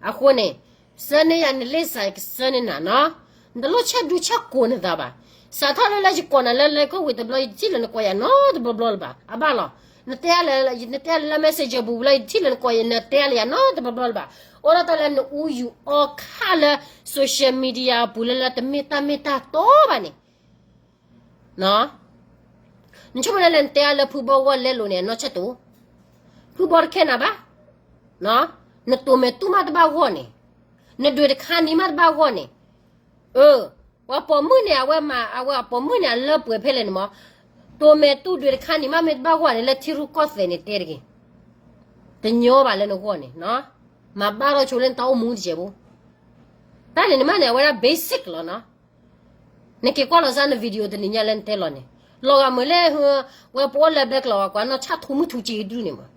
အဃိန့ၣ်, ဆှၢန့ၢ်ယၤနလံာ်စး ယကဆှၢန့ၢ်နၤနီၤ, နတလိၣ်ဆၢဒူဆၢကိးနသးဘၣ်. စးထီၣ်လၢလၢယကိးနၤလၢလၢကီၢ်ဝံၤတဘျီ ယတထံၣ်လၢနကိးယၤနီတဘျီဘျီလၢၤဘၣ်. အဘၣ်လီၤ, နတဲလၢ, နတဲလၢလၢ messenger ပူၤလၢယတထံၣ်လၢနကိးယၤ နတဲလၢယၤနီတဘျီဘျီလၢၤဘၣ်. အိၣ်ဒၣ်တၢ်လၢနအူယူၤအီခါလၢ social media ပူၤလၢလၢတမ့ၢ်တၢ်မ့ၢ်တၢ်တီဘၣ်န့ၣ် နဆိကမိၣ်လၢနတဲအါလၢဖုဘီဂီၢ်လဲလိာ်န့ၣ် နီၢ်ဆၢတိၢ်, ဖုဘီတခဲနၤဘၣ်, နတိၢ်မဲာ်တူၢ်မးတဘၣ်ဂီၢ်န့ၣ်, နဒွဲၣ်တခါနံၤမးတဘၣ်ဂီၢ်န့ၣ်, အၢ, ပှၤပိာ်မုၣ်န့ၣ် အဝဲမၤ, အဝဲအပိာ်မုၣ်န့ၣ် အလၢပှဲၤဖဲလဲၣ်န့ၣ်မး, တိၢ်မဲာ်တူၢ်ဒွဲၣ်တခါနံၤမးမ့ၢ်တဘၣ်ဂီၢ်န့ၣ် လၢထံရူၢ်ကီၢ်သဲးန့ၣ်တဲတဂ့ၤ, တညီဘၣ်လၢနဂီၢ်န့ၣ်, မၤဘၣ်ထီၣ်ဆိလၢနတၢ်အိၣ်မူတစဲးဖိ, တၢ်န့ၣ်နမ့ၢ်န့ၣ် အဝဲဒၣ် basic လီၤနီၤ. နက့ၤကွၢ်လီၤစၢ်န video တနံၤညါလၢနတဲလီၤန့ၣ်, လီၤဂာ်မုာ်လၢ ဝဲပအိၣ်လၢဘဲကျိးဝဲကွၢ်နီၢ်ဆၣ်ထူမုၢ်ထူစ့ဒုန့ၣ်မး,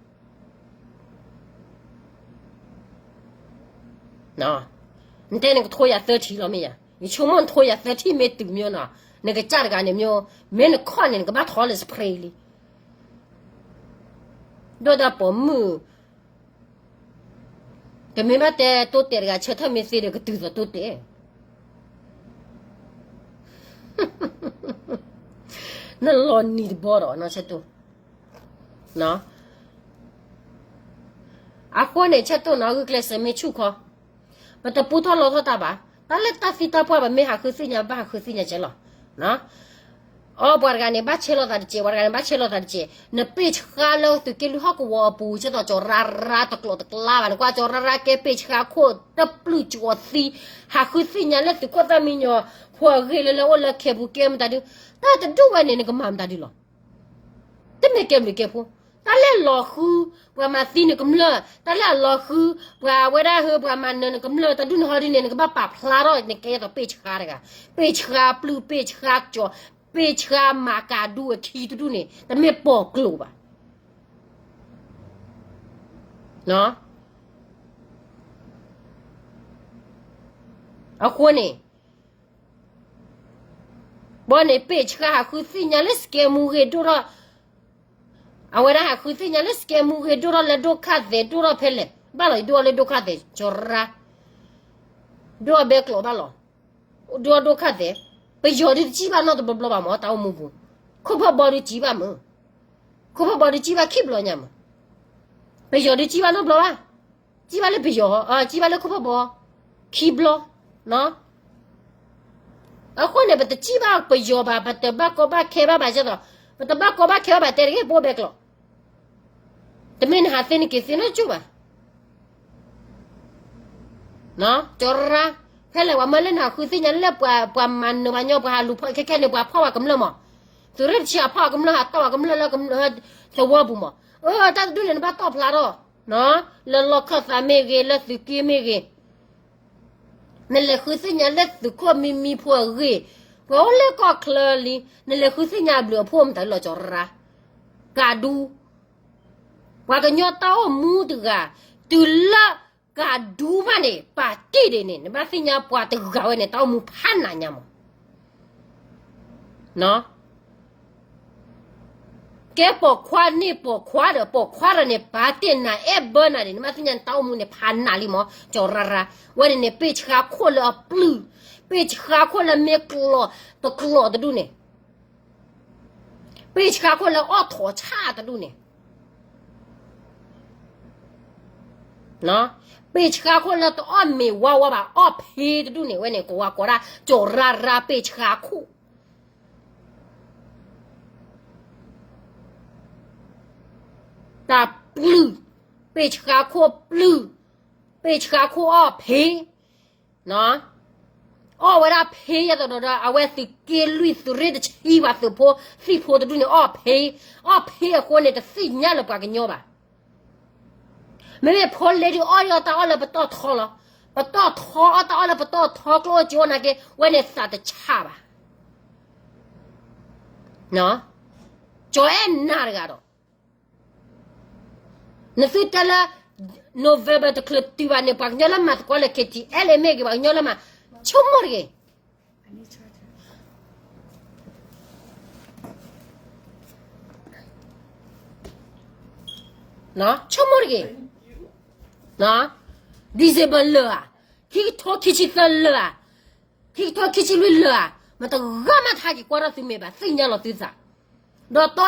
နတဲနကထိယၤသၢထံလီၤမ့ၢ်ယၤ, ယဆိကမိၣ်နထိယၤသၢထံမ့ၢ်တုၤမ့ၢ်နီၤ, နကစၢ်တဂၤန့ၣ်မ့ၢ်, မ့ၢ်နခီၣ်န့ၣ် နကဘၣ်ထီလၢ spray လံ, ဒိၣ်ဒၣ်ပိာ်မုၣ် တမ့ၢ်ဘၣ်တဲတိတဲာ်တဂၤ ဆၢထၢၣ်မ့ၢ်သ့ဒီးကတုၤသိးတိတဲာ်, နလီၤနံၤတဘီဒီး နီၢ်ဆၢတိၢ်, အဃိန့ၣ် ဆၢတိၢ်နီၤ ဂုာ်ကျဲးစၢးမ့ၢ်ဆူၣ်ခီ, ပတပူထီၣ်လီထီၣ်တၢ်ဘၣ်, တၢ်လၢတၢ်သံတၢ်ပှၢ် ပမ့ၢ်ဟးဃုသ့ၣ်ညါ ပဘၣ်ဟးဃုသ့ၣ်ညါကဲလီၤ. အီ ပှၤတဂၤန့ၣ် ဘၣ်ဆဲးလိာ်သးတစဲး, ပှၤတဂၤန့ၣ် ဘၣ်ဆဲးလိာ်သးတစဲး, နပ့ၢ်ဆှါလၢသုးက့လွံၢ်ဟီၣ်ကဝီၤအပူၤ ကဲသိးကၠီၤရါရါတကျိးတကျါဘၣ်, နကွၢ်ကၠီၤရါရါကဲပ့ၢ်ဆှါခိၣ်တပျုၢ်ကၠီၤသံ, ဟးဃုသ့ၣ်ညါလၢသုးခိၣ်သၣ်မံညီၤ ဖိအဂ့ၢ်လၢလၢအိၣ်လၢခဲပူၤကဲမတၤဒု, တၢ်တဒူၣ်ဝဲန့ၣ် နကမၤမတၤဒုလီၤ. တမ့ၢ်ကဲဘျုးကဲဖှိၣ်, တၢ်လၢအလီၤဃု ပှၤမၤသံနကမျၢၢ်, တၢ်လၢအလီၤဃု ပှၤဝဲဒၣ်ဟၢ ပှၤမၤနၢၤနကမျၢၢ် တၢ်ဒုးနဟီဒုန့ၣ် နကဘၣ်ပာ်ဖျါထီၣ် နကဲသိးပ့ၢ်ဆှါတဂၤ, ပ့ၢ်ဆှါပျုၢ် ပ့ၢ်ဆှါကၠီၤ, ပ့ၢ်ဆှါမၤကၤဒူအခံတဒူၣ်န့ၣ် တမ့ၢ်ပိာ်ကျိၤဘၣ်. အဃိန့ၣ် ဘီန့ၣ် ပ့ၢ်ဆှါဟးဃုသ့ၣ်ညါလၢ scam မူဂ့ၤဒိၣ်ထီၣ်, အဝဲဒၣ်ဟးဃုသ့ၣ်ညါလၢ scam မူဂ့ၤဒိၣ်ထီၣ် လၢဒိၣ်ခါသဲးဒိၣ်ထီၣ်ဖဲလဲၣ်, ဘၣ်လီၤ ယဒိၣ်ထီၣ်လၢဒိၣ်ခါသဲး ကၠီၤရါ, ဒိၣ်ထီၣ်ဘဲကျိးဘၣ်လီၤ, ဒိၣ်ထီၣ်ဒိၣ်ခါသဲး, ပယီၤဒုးတစံၣ်ဘၣ်နီတဘျီဘျီဘၣ်မး တၢ်အိၣ်မူပူၤ, ခိၣ်ဖၢၣ်ဘီဒုးစံၣ်ဘၣ်မး, ခိၣ်ဖၢၣ်ဘီဒုးစံၣ်ဘၣ်ခံဘျီညါမး, ပယီၤဒုးစံၣ်ဘၣ်နီတဘျီဘၣ်, စံၣ်ဘၣ်လၢပယီၤ, စံၣ်ဘၣ်လၢခိၣ်ဖၢၣ်ဘီ, ခံဘျီ, အဃိန့ၣ် ပတစံၣ်ဘၣ်ပယီၤဘၣ်, ပတဘၣ်ကီဘၣ်ခဲဘၣ်ဘၣ်ကဲသိး, ပတဘၣ်ကီဘၣ်ခဲဘၣ်ဘၣ်တဲတဂ့ၤ ပအိၣ်ဘဲကျိး, တမ့ၢ်နဟးသ့နက့ၤသ့နီတကၠိၢ်ဘၣ်. ကၠီၤရါ, ဖဲလဲၣ်ပှၤမၢလၢနဟးဃုသ့ၣ်ညါလၢပှၤမၤနၢၤပှၤညီ ပှၤဟးလူၤဖီၣ်ခဲခဲန့ၣ် ပှၤဖီၣ်ပှၤကမျၢၢ်မး, သုးရ့ၣ်တဆံးဟးဖီၣ်ပှၤကမျၢၢ် ဟးတီၢ်ပှၤကမျၢၢ်လၢသဝီပူၤမး, အၢ တၢ်တဒူၣ်န့ၣ် နဘၣ်တီၢ်ဖျါထီၣ်, လၢလီၢ်ခၢၣ်သးမ့ၢ်ဂ့ၤ လၢသုးက့မ့ၢ်ဂ့ၤ နလဲၤဃုသ့ၣ်ညါလၢသုးခိၣ်မံမံဖိအဂ့ၢ်, ပှၤအိၣ်လၢကီၢ်ချၢလံ, နလဲၤဃုသ့ၣ်ညါအဘျုးအဖှိၣ်မတၤလီၤ ကၠီၤရၢ်ရၢ်, ကးဒူ, ပှၤကညီတၢ်အိၣ်မူတဂၤ, တုၤလၢကးဒူမးန့ၣ် ပာ်တ့ၢ်ဒံးန့ၣ် နဘၣ်သ့ၣ်ညါပှၤတဂၤဝဲန့ၣ် တၢ်အိၣ်မူဖးနးညါမး ကဲပိာ်ခွါန့ၢ်ပိာ်ခွါဒီး ပိာ်ခွါဒီးန့ၣ် ပာ်တ့ၢ်နၤအဲၣ်ဘၢနၤန့ၣ် နဘၣ်သ့ၣ်ညါနတၢ်အိၣ်မူန့ၣ် ဖးနးလံမး ကၠီၤရၢ်ရၢ်, ဝဲန့ၣ်န့ၣ် ပ့ၢ်ဆှါခိၣ်လၢအပျုၢ်, ပ့ၢ်ဆှါခိၣ်လၢမ့ၢ်ကျီၤတကျီၤတဒူၣ်န့ၣ် ပ့ၢ်ဆှါခိၣ်လၢအီၣ်ထိးဆၣ်တဒူၣ်န့ၣ်, ပ့ၢ်ဆှါခိၣ်လၢတအီၣ်မ့ၤဝါဝါဘၣ် အီၣ်ဖ့တဒူၣ်န့ၣ် ဝဲန့ၣ် ကဝၤကိးဒၣ် ကၠီၤရၢ်ရၢ်ပ့ၢ်ဆှါခိၣ်, တၢ်ပျုၢ်, ပ့ၢ်ဆှါခိၣ်ပျုၢ်, ပ့ၢ်ဆှါခိၣ်အီၣ်ဖ့ အီၣ်ဝဲဒၣ်ဖ့ယဲသိးဒီး အဝဲသုးက့လွံၢ်သုးရ့ၣ်တဆံဘၣ် သုးဖိသံၣ်ဖိတဒူၣ်န့ၣ် အီၣ်ဖ့, အီၣ်ဖ့အဃိန့ၣ် တသ့ၣ်ညါလၢပှၤကညီဘၣ်. မ့မ့ၢ်ဖိလ့ဒုးအီၣ်ဒံးအီၣ်တၢ်အီၣ်လၢပတီၢ်ထီလီၤ. ပတီၢ်ထီအီၣ်တၢ်အီၣ်လၢပတီၢ်ထီကျိၣ်အိၣ်ကၠိနာ်က့ ဝဲန့ၣ်သးတဆးဘၣ်. ကၠီၤအဲၣ်နၤတဂၤဒီး နသုတဲလၢ November တချုးတုၤဘၣ်န့ၣ် ပှၤကညီလၢမၤသကိးလၢ K T L A မ့ၢ်ဂ့ၤ ပှၤကညီလၢမၤ ဆိကမိၣ်တဂ့ၤ, ဆိကမိၣ်တဂ့ၤ, December လၢာ်ဧါ, ခံကထိခံဆံသၢလၢာ်ဧါ, ခံကထိခံဆံလွံၢ်လၢာ်ဧါ, မတဂၤမးထါက့ၤကွၢ်ထီၣ်သုမ့ၢ်ဘၣ် သ့ၣ်ညါလီၤသုသး ဒီး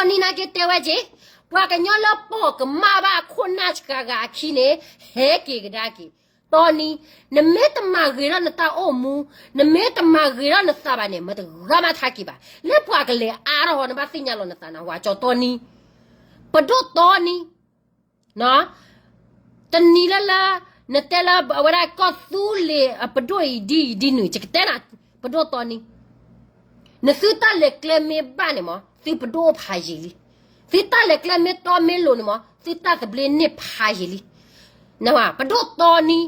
တီနံၤနာ်က့တဲဝဲက့ၤ, ပှၤကညီလၢပိာ်ကမၣ်ဘၣ်အခိၣ်နၢ်စှၤဂၤအခံန့ၣ် ဟဲက့ၤကဒါက့ၤ, တီနံၤ, နမ့ၢ်တမၤဂ့ၤထီၣ်နတၢ်အိၣ်မူ, နမ့ၢ်တမၤဂ့ၤထီၣ်နသးဘၣ်န့ၣ် မတဂၤမးထါက့ၤဘၣ်, လၢပှၤကလဲၤအါထီၣ်ဟီ နဘၣ်သ့ၣ်ညါလီၤနသးနဝၤ ကၠီၤတီနံၤ, ပဒိၣ်တီနံၤ တနံၤလၢလၢ နတဲလၢအဝဲဒၣ်ကီၢ်သူလ့ၤအပဒိၣ်အံၤဒ်အံၤဒ်နုၤ ယကတဲနၤ, ပဒိၣ်တီနံၤ, နသုတၢ်လဲၤကျဲမ့ၢ်ဘၣ်န့ၣ်မး သုပဒိၣ်အိၣ်ဖးယံာ်လံ, သုတၢ်လဲၤကျဲမ့ၢ်တီမ့ၢ်လိၤန့ၣ်မး သုတၢ်သဘျ့န့ၢ်ဖးယံာ်လံ, ပဒိၣ်တီနံ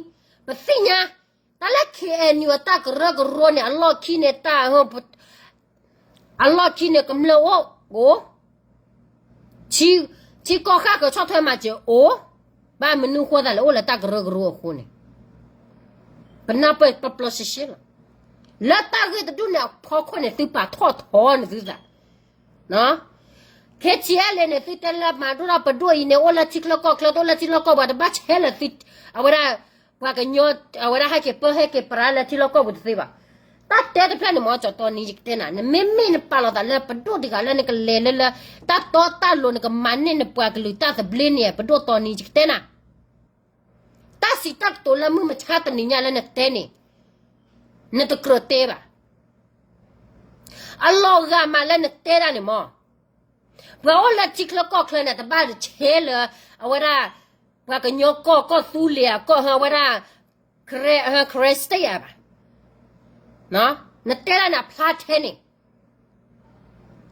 ၤ, ပသ့ၣ်ညါ, တၢ်လၢ K N U အတၢ်ကရၢကရိန့ၣ် အလီၢ်ခံန့ၣ်တၢ် အလီၢ်ခံန့ၣ်ကမျၢၢ်အိၣ်အိၣ်, ထံကီၢ်ဃၣ်ဃၢၤဆီၣ်ထွဲမၤစၢၤအိၣ်, ဘၣ်မနုၤဃိသးလဲၣ် အိၣ်လၢတၢ်ကရၢကရိအဃိန့ၣ်, ပနၢ်ပၢၢ်ပျီပျီရှဲရှဲလီၤ, လၢတၢ်ဂ့ၢ်တဒူၣ်န့ၣ်အဖီခိၣ်န့ၣ် သုပာ်ထီၣ်ထီနသုသး, ခ့ထံအဲလ့န့ၣ် သုတဲလၢမၤဒိၣ်ထီၣ်ပဒိၣ်အံၤန့ၣ် အိၣ်လၢထံချၢကီၢ်ချၢ တအိၣ်လၢထံချၢကီၢ်ပူၤ တဘၣ်ဆဲးလၢသု, အဝဲဒၣ်, ပှၤကညီ, အဝဲဒၣ်ဟဲက့ၤပၢဟဲက့ၤပြးလၢထံလီၢ်ကီၢ်ပူၤတသ့ဘၣ်, တၢ်တဲတဖျၢၣ်န့ၣ်မ့ၢ်ကၠီၤတီနံၤ ယကတဲနၤ နမ့မ့ၢ်နပာ်လီၤသးလၢပဒိၣ်တဂၤလၢနကလဲၤလၢလၢ, တၢ်တီတၢ်လိၤနကမၤန့ၢ်နပှၤကလုာ်တၢ်သဘျ့န့ၣ် ပဒိၣ်တီနံၤ ယကတဲနၤ တၢ်စံးတၢ်ကတိၤလၢမုၢ်မဆါတနံၤညါလၢနတဲန့ၣ်, နတကြၢးတဲဘၣ်. အလီၤဂာ်မးလၢနတဲဒၣ်န့ၣ်မး, ပှၤအိၣ်လၢထံချၢကီၢ်ချၢန့ၣ် တဘၣ်ဆဲးလၢ, အဝဲဒၣ်, ပှၤကညီကီၢ်ကီၢ်သူလ့ၤအကီၢ်ဟၢ အဝဲဒၣ်, Karen State အဘၣ်, နတဲဒၣ်န့ၣ်အဖျါထဲန့ၣ် လီၤ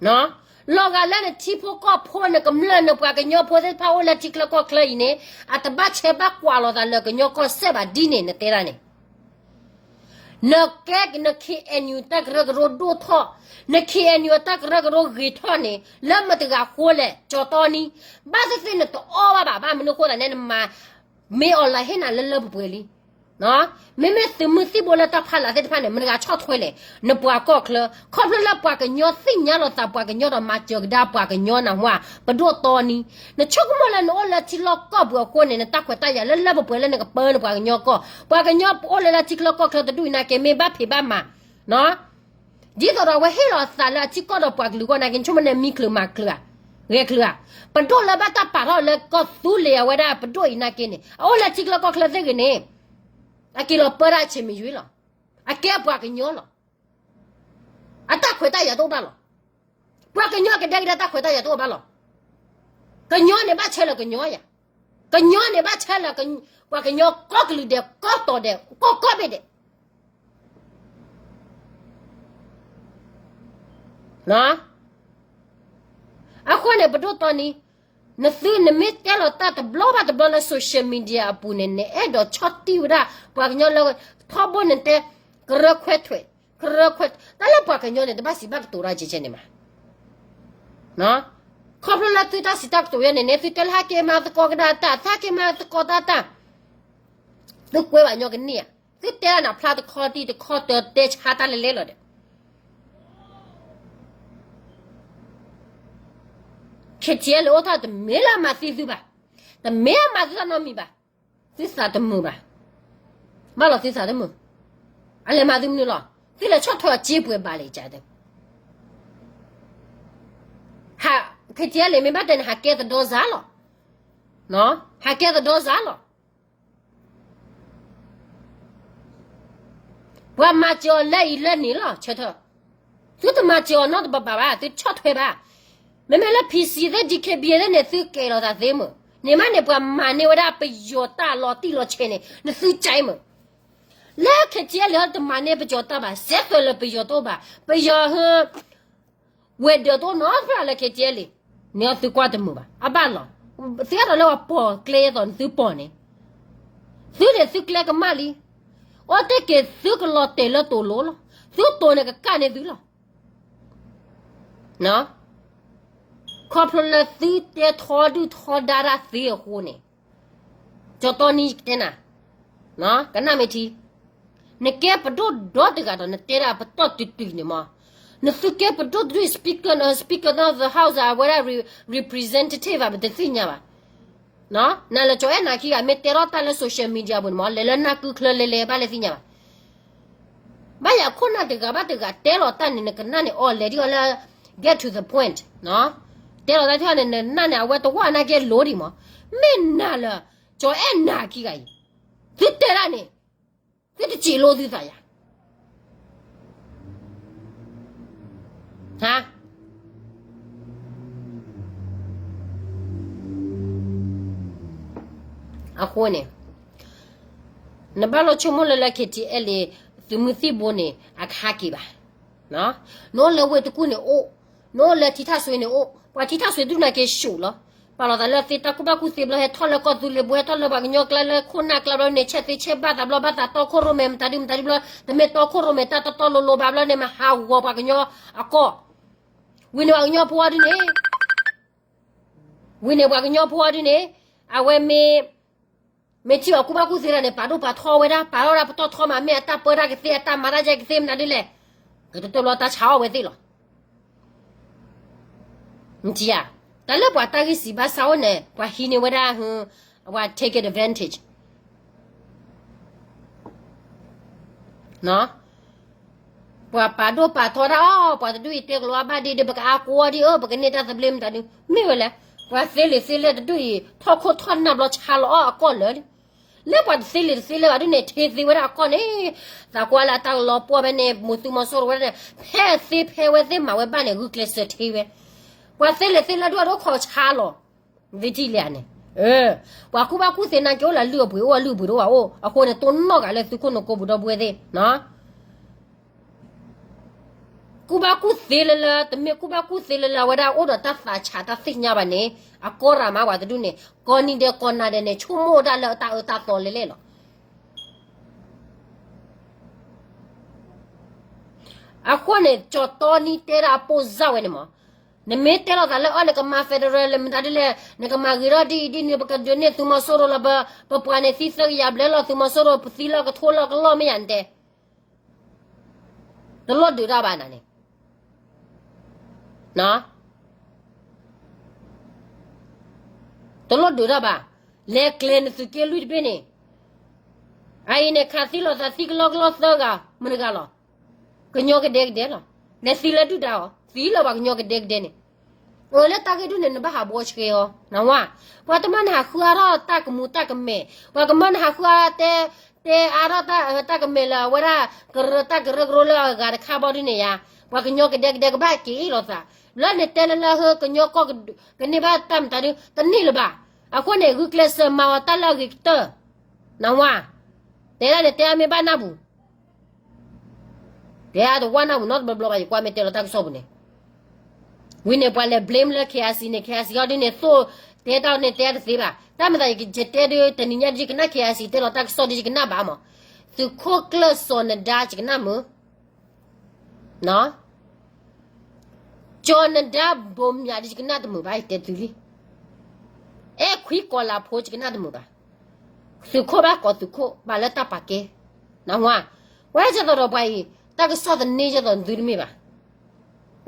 ဂာ်လၢနထံဖိကီၢ်ဖိနကမျၢၢ်နပှၤကညီဖိသ့ၣ်တဖၣ်အိၣ်လၢထံချၢကီၢ်ချၢအံၤန့ၣ် အတဘၣ်ဆဲးဘၣ်ကွၢ်လိာ်သးလၢကညီကီၢ်စဲးဘၣ်ဒ်န့ၣ် နတဲဒၣ်န့ၣ်, နကဲန K N U တၢ်ကရၢကရိဒိၣ်ထီၣ်, န K N U အတၢ်ကရၢကရိဂ့ၤထီၣ်န့ၣ် လၢမတၤတဂၤဃိလဲၣ် ကၠီၤတီနံၤ, ဘၣ်သ့ၣ်သ့ၣ်နတအီၣ်ဘၣ်ဘၣ် ဘၣ်မနုၤဃိသးန့ၣ် နမၤ, မ့ၢ်အီၤလၢဟ့ၣ်နၤလၢလၢပှဲၤပှဲၤလံ မ့မ့ၢ်သုးမုၢ်သံၣ်ဘိလၢတၢ်ဖးလၢ်သ့ၣ်တဖၣ်န့ၣ် မတၤတဂၤဆီၣ်ထွဲလဲၣ်, နပှၤကီၢ်ချၢ, ခီဖျိလၢပှၤကညီသ့ၣ်ညါလိာ်သးပှၤကညီဒီးမၤစၢၤကဒါပှၤကညီနၢ်ဟူဧါ, ပဒိၣ်တီနံၤ, နဆိကမိၣ်လၢနအိၣ်လၢထံလီၢ်ကီၢ်ပူၤအဃိန့ၣ် နတၢ်ခွဲးတၢ်ယာ်လၢလၢပှဲၤပှဲၤလၢနကပၢနပှၤကညီကီၢ်, ပှၤကညီအိၣ်လၢလၢထံချၢကီၢ်ချၢတဒူၣ်အံၤနာ်က့ မ့ၢ်ဘၣ်ဖံးဘၣ်မၤ ဒ်သိးဒီးအဝဲဟ့ၣ်လီၤအသးလၢအထံကီၢ်ဒီးပှၤကလုာ်အဂီၢ်နာ်က့ နဆိကမိၣ်န့ၣ်မံချုးမၤချုးဧါ, ဂဲၤချုးဧါ, ပဒိၣ်လၢဘၣ်တၢ်ပာ်ထီၣ်လၢကီၢ်သူလ့ၤအဝဲဒၣ်ပဒိၣ်အံၤနာ်က့န့ၣ် အအိၣ်လၢထံချၢကီၢ်ချၢသ့ၣ်ဂ့ၤန့ၣ်, အက့ၤလီၤပၢတၢ်ဆ့မ့ၢ်ယွၤလီၤ, အကဲပှၤကညီလီၤ, အတၢ်ခွဲးတၢ်ယာ်တအိၣ်ဘၣ်လီၤ, ပှၤကညီကဒဲကဒဲတၢ်ခွဲးတၢ်ယာ်တအိၣ်ဘၣ်လီၤ, ကညီန့ၣ်ဘၣ်ဆဲးလၢကညီယၤ, ကညီန့ၣ်ဘၣ်ဆဲးလၢ ပှၤကညီကီၢ်ကလုာ်ဒဲး ကီၢ်တီၤဒဲး ကီၢ်ကီၢ်ဘ့ၣ်ဒဲး အဃိန့ၣ် ပဒိၣ်တီနံၤ, နသုနမ့ၢ်တဲလီၤတၢ်တဘျီဘၣ်တဘျီလၢ social media အပူၤန့ၣ် နအဲၣ်ဒိးဆီၣ်တံၢ်ဝဲဒၣ်ပှၤကညီလၢ ထီဘိန့ၣ်တဲ ကရၢခွဲးထွဲး, ကရၢခွဲး, တၢ်လၢပှၤကညီန့ၣ် တဘၣ်စံးဘၣ်ကတိၤတၢ်ကဲကဲန့ၣ်မး, ခီဖျိလၢသုတၢ်စံးတၢ်ကတိၤယဲန့ၣ်န့ၣ် သုတဲလၢဟဲက့ၤမၤသကိးကဒါတၢ်, ဟဲက့ၤမၤသကိးတၢ်တၢ်, သုကွဲးဘၣ်ညီကန့ၢ်ဧါ, သုတဲဒၣ်န့ၣ် ဖျါတခီတံၢ်တခီတၢ် တဲဆါတၢ်လဲၤလဲၤလီၤဒီး KTLA အိၣ်ထီၣ်တမ့ၢ်လၢအမၤသံသုဘၣ်, တမ့ၢ်အမၤသုတၢ်နီတမံၤဘၣ်, သုသးတမုာ်ဘၣ်, ဘၣ်လီၤသုသးတမုာ်, အလဲၤမၤသုမနုၤလီၤ, သုလဲၤဆီၣ်ထွဲအီၤစ့ပှဲၤဘၣ်လံကဒီး, KTLA မ့ၢ်ဘၣ်တဲန့ၣ် ဟးကဲသဒီစၢ်လီၤ, ဟးကဲသဒီစၢ်လီၤ ပှၤမၤစၢၤအီၤလၢအံၤလၢန့ၣ်လီၤ, ဆၢထၢၣ်, သုတမၤစၢၤအီၤနီတဘျီဘၣ်ဘၣ်, သုဆီၣ်ထွဲဘၣ်, မ့မ့ၢ်လၢ PC သ့ၣ် DKBA သ့ၣ်န့ၣ် သုကဲၤလီၤသးသ့မ့ၢ်, န့ၣ်မးန့ၣ် ပှၤမၤန့ၢ်ဝဲဒၣ်ပယီၤတၢ်လီၤတံၢ်လီၤဆဲးန့ၣ် နသုကဲမ့ၢ်, လၢ KTLA တမၤန့ၢ်ပယီၤတၢ်ဘၣ်, စဲးသွဲးလၢပယီၤတအိၣ်ဘၣ်, ပယီၤဟ ဝဲၤဒၢးတအိၣ်နီတဖျၢၣ်လၢ KTLA န့ၣ် သုကွၢ်တမုာ်ဘၣ်, အဘၣ်လီၤ, သုအဲၣ်ဒိးလၢပှၤပိာ်ကျဲသိးန့ၣ် သုပိာ်န့ၣ်, သုန့ၣ်သုကျဲကမၣ်လံ, အိၣ်တ့ၢ်က့ၤသုကလီၤတဲာ်လၢတိၤလိလီၤ, သုတိၤန့ၣ်ကကၣ်န့ၢ်သုလီၤ, ခီဖျိလၢသုတဲထီဒုၣ်ထီဒါတၢ်သ့အဃိန့ၣ်, ကၠီတီနံတဲနၤ, ကနၣ်မ့ၢ်ထံ နကဲပဒိၣ်ဒီတဂၤဒီး နတဲဒၣ်ပတီၢ်တုၤတုၤန့ၣ်မး, နသုကဲပဒိၣ်တဒုၣ် speaker, speaker of the house အဝဲဒၣ် representative ဘၣ် ပတသ့ၣ်ညါဘၣ်, နလဲၤကၠီအဲၣ်နၤခံဂၤ မ့ၢ်တဲထီၣ်တၢ်လၢ social media ပူၤန့ၣ်မး လဲၤလၢနၢ်ကုချၢလဲၤလဲၤဘၣ်လဲၤသ့ၣ်ညါဘၣ်, ဘၣ်ယၤခိၣ်နၢ်တဂၤဘၣ်တဂၤတဲလီၤတၢ်န့ၣ် နကနၣ်န့ၣ် အီၤလဲၤဒ်အီၤလၢ get to the point, တဲလီၤတၢ်ထီၣ်န့ၣ် နနၢ်န့ၣ် အဝဲတဝၢ်နာ်က့လိၤဒံးမး, မ့ၢ်နၤလၢ ကၠီအဲၣ်နၤခံဂၤအံၤ, သုတဲဒၣ်န့ၣ်, သုတစံးလိသုသးယၤ, ဟါ အဃိန့ၣ်, နဘၣ်လိၣ်ဆိကမိၣ်လၢလၢ KTLA သုးမုၢ်သံၣ်ဘိန့ၣ် အကဟးက့ၤဘၣ်, နအိၣ်လၢဝ့ၢ်တကူၣ်န့ၣ်အိၣ်, နအိၣ်လၢထံထၣ်စွ့န့ၣ်အိၣ်, ပှၤထံထၣ်စွ့ဒုးနာ်က့ၡိၣ်လီၤ, ပာ်လီၤသးလၢသ့တၢ်ကူၣ်ဘၣ်ကူၣ်သ့ဘျီ ဟဲထီၣ်လၢကီၢ်သူလ့ၤပူၤ ဟဲထီၣ်လၢပှၤကညီကျါလၢခိၣ်နၢ်ကျါဘျီန့ၣ် ဆဲးသ့ဆဲးဘၣ်သးဘျီ ဘၣ်သးတီခိၣ်ရိၣ်မဲ မတၤဒုမတၤဒုဘျီ တမ့ၢ်တီခိၣ်ရိၣ်မဲတၢ်တီတီလိၤလိၤဘၣ်ဘျီန့ၣ် မၤဟးဂီၤပှၤကညီအကီၢ်, ဝံၤန့ၣ်ပှၤကညီဖိအီၤဒုန့ၣ် ဝံၤန့ၣ်ပှၤကညီဖိအီၤဒုန့ၣ် အဝဲမ့ၢ် မ့ၢ်ထံၣ်အီၤကူၣ်ဘၣ်ကူၣ်သ့ဒၣ်န့ၣ် ပာ်ဒိၣ်ပာ်ထီဝဲဒၣ် ပာ်ထီၣ်ဝဲဒၣ်ပတီၢ်ထီမး မ့ၢ်အတၢ်ပၢတၢ်ကသ့ အတၢ်မၤတၢ်ယဲကသ့မနုၤဒ်လဲၣ်, ကတၢၢ်တဘျီတၢ်ဆါအီၣ်ဝဲသ့ၣ်လီၤ. နထံၣ်ဧါ, တၢ်လၢပှၤတၢ်ဂံၢ်စံးဘၣ်စၢ်အိၣ်န့ၣ် ပှၤဟံးန့ၢ်ဝဲဒၣ် ပှၤ take advantage ပှၤပာ်ဒိၣ်ပာ်ထီတၢ်အီၤ ပှၤတဒူၣ်အံၤတဲကလီၤအဘၣ်ဒ်ဒီး ပကအါကိးအီၤဒ်အၢ ပကန့ၢ်တၢ်သဘျ့မတၤဒု မ့ၢ်ဝဲလဲၣ်, ပှၤသ့လံာ်သ့လဲၢ်တဒူၣ်အံၤ ထီၣ်ခိၣ်ထီၣ်နၢ်ဘျီဆါလီၤအီၤအကီၢ်လၢာ်လံ. လၢပှၤတသ့လံာ်တသ့လဲၢ်ဘၣ်ဒ်န့ၣ် ထ့သ့ဝဲဒၣ်အကီၢ်န့ၣ်, သးကွၢ်လၢအတၢ်ကလီၤပှီၢ်ဖဲန့ၣ် မူသူမီၤစိရိၤဝဲဒၣ်န့ၣ် ဖဲသ့ဖဲဝဲသ့ၣ်မၤဝဲဘၣ်န့ၣ် ဂုာ်ကျဲးစၢးထ့ဝဲ, ပှၤသ့လံာ်သ့လဲၢ်ဒူၣ်အဒိၣ်ခိးဆါလီၤ သ့ထံၣ်လံန့ၣ်, ပှၤကူၣ်ဘၣ်ကူၣ်သ့နာ်က့အိၣ်လၢအလုၢ်အပှ့ၤ အိၣ်အလုၢ်အပှ့ၤတအိၣ်ဘၣ်အိၣ်, အဃိန့ၣ် တိၢ်နီၣ်ဂၤလၢသုခိၣ်နူာ်ကိးပူၤဒီပုၢ်ဝဲၢ်သ့ၣ်, ကူၣ်ဘၣ်ကူၣ်သ့လၢလၢ တမ့ၢ်ကူၣ်ဘၣ်ကူၣ်သ့လၢလၢအဝဲဒၣ်အိၣ်ဒီးတၢ်သးဆးတၢ်သ့ၣ်ညါဘၣ်န့ၣ် အကီရၤမးပှၤတဒူၣ်န့ၣ် ကိးနံၤဒဲးကိးနၤဒဲးန့ၣ် ဆိကမိၣ်ဒၣ်လၢတၢ်အၢတၢ်သီလဲၣ်လဲၣ်လီၤ. အဃိန့ၣ် ကၠီတီနံတဲဒၣ်အပိၢ်စၢ်ဝဲန့ၣ်မး, နမ့ၢ်တဲလိာ်သးလၢအီၤ နကမၤ federal လၢမတၤဒ်လဲၣ်, နကမၤဂ့ၤထီၣ်ဒ်အံၤဒ်န့ၣ် ပကဒုးန့ၢ်သုးမီၤစိရိၤလီၤ, ပပှၤန့ၣ်သံသၢကယၤဘျဲၣ်လီၤ, သုးမီၤစိရိၤပသံလီၤကထိလီၤကလီၢ်မ့ၢ်ယၤနတဲ, တလိၣ်ဒုးတၢ်ဘၣ်နၤန့ၣ် တလိၣ်ဒုးတၢ်ဘၣ်, လဲၤကျဲၤနသုးက့လွံၢ်တဘ့ၣ်န့ၣ်, အအံၤန့ၣ် ခးသံလိာ်သးသံကလီကလီသၢဂၤ မတဂၤလီၤ, ကညီကဒဲကဒဲလီၤ, လဲၤသံလၢဒုၣ်ဒါအီၤ သံလၢပှၤကညီကဒဲကဒဲန့ၣ်, အၢ လၢတၢ်ဂ့ၢ်ဒုၣ်န့ၣ် နဘၣ်ဟးဘှီဆှဲအီၤ နဝၤ, ပှၤတမၢနဟးဃုအါထီၣ်တၢ်ကမူးတၢ်ကမဲာ်, ပှၤကမၢနဟးဃုအါတဲ တဲအါထီၣ်တၢ်ကမဲာ်လၢအဝဲဒၣ် ကရၢတၢ်ကရၢကရိလၢအဂၤတခါဘီဒုၣ်န့ၣ်ယါ, ပှၤကညီကဒဲကဒဲကဘၣ်က့ၤအ့ၣ်လိာ်သး, လၢနတဲလၢလၢဟၢကညီကီၢ်ကန့ၢ်ဘၣ်တၢ်မတၤဒု တန့ၢ်လၢၤဘၣ်, အဃိန့ၣ် ဂုာ်ကျဲးစၢးမၤအီၤတၢ်လၢအဂ့ၤကတၢၢ်, နဝၤ, တဲဒၣ်န့ၣ် တဲအါမ့ၢ်ဘၣ်နၢ်ပူၤ တဲအါတဝၢ်နၢ်ပူၤနီတဘျီဘျီဘၣ် ယကွၢ်မ့ၢ်တဲလီၤတၢ်ကစီၣ်ပူၤန့ၣ်, ဝံၤန့ၣ် ပှၤလဲၤ blame လၢ KIC န့ၣ် KIC အီၤဒ်န့ၣ် သိၣ် တဲတၢ်န့ၣ်တဲတသ့ဘၣ်. တၢ်မၤသးယကတဲဒုး တနံၤညါဒုးယကနၣ် KIC တဲလီၤတၢ်ကစီၣ်ဒုးယကနၣ်ဘၣ်မး. သုးခိၣ်ကျၢၢ်စီၤနဒါယကနၣ်မုာ်, စီၤနဒါဘိးမၠးဒုးယကနၣ်တမုာ်ဘၣ် ယတဲသုလံ. အဲၣ်ခွံကီၤလၤဖိယကနၣ်တမုာ်ဘၣ်. သုးခိၣ်ဘၣ်ကိးသုးခိၣ် ဘၣ်လၢတၢ်ပာ်ကဲ, နဝါ, ဝဲဒၣ်ကသိးဒီးပှၤအံၤ တၢ်ကစီၣ်သန့ယသိးသုတမ့ၢ်ဘၣ်.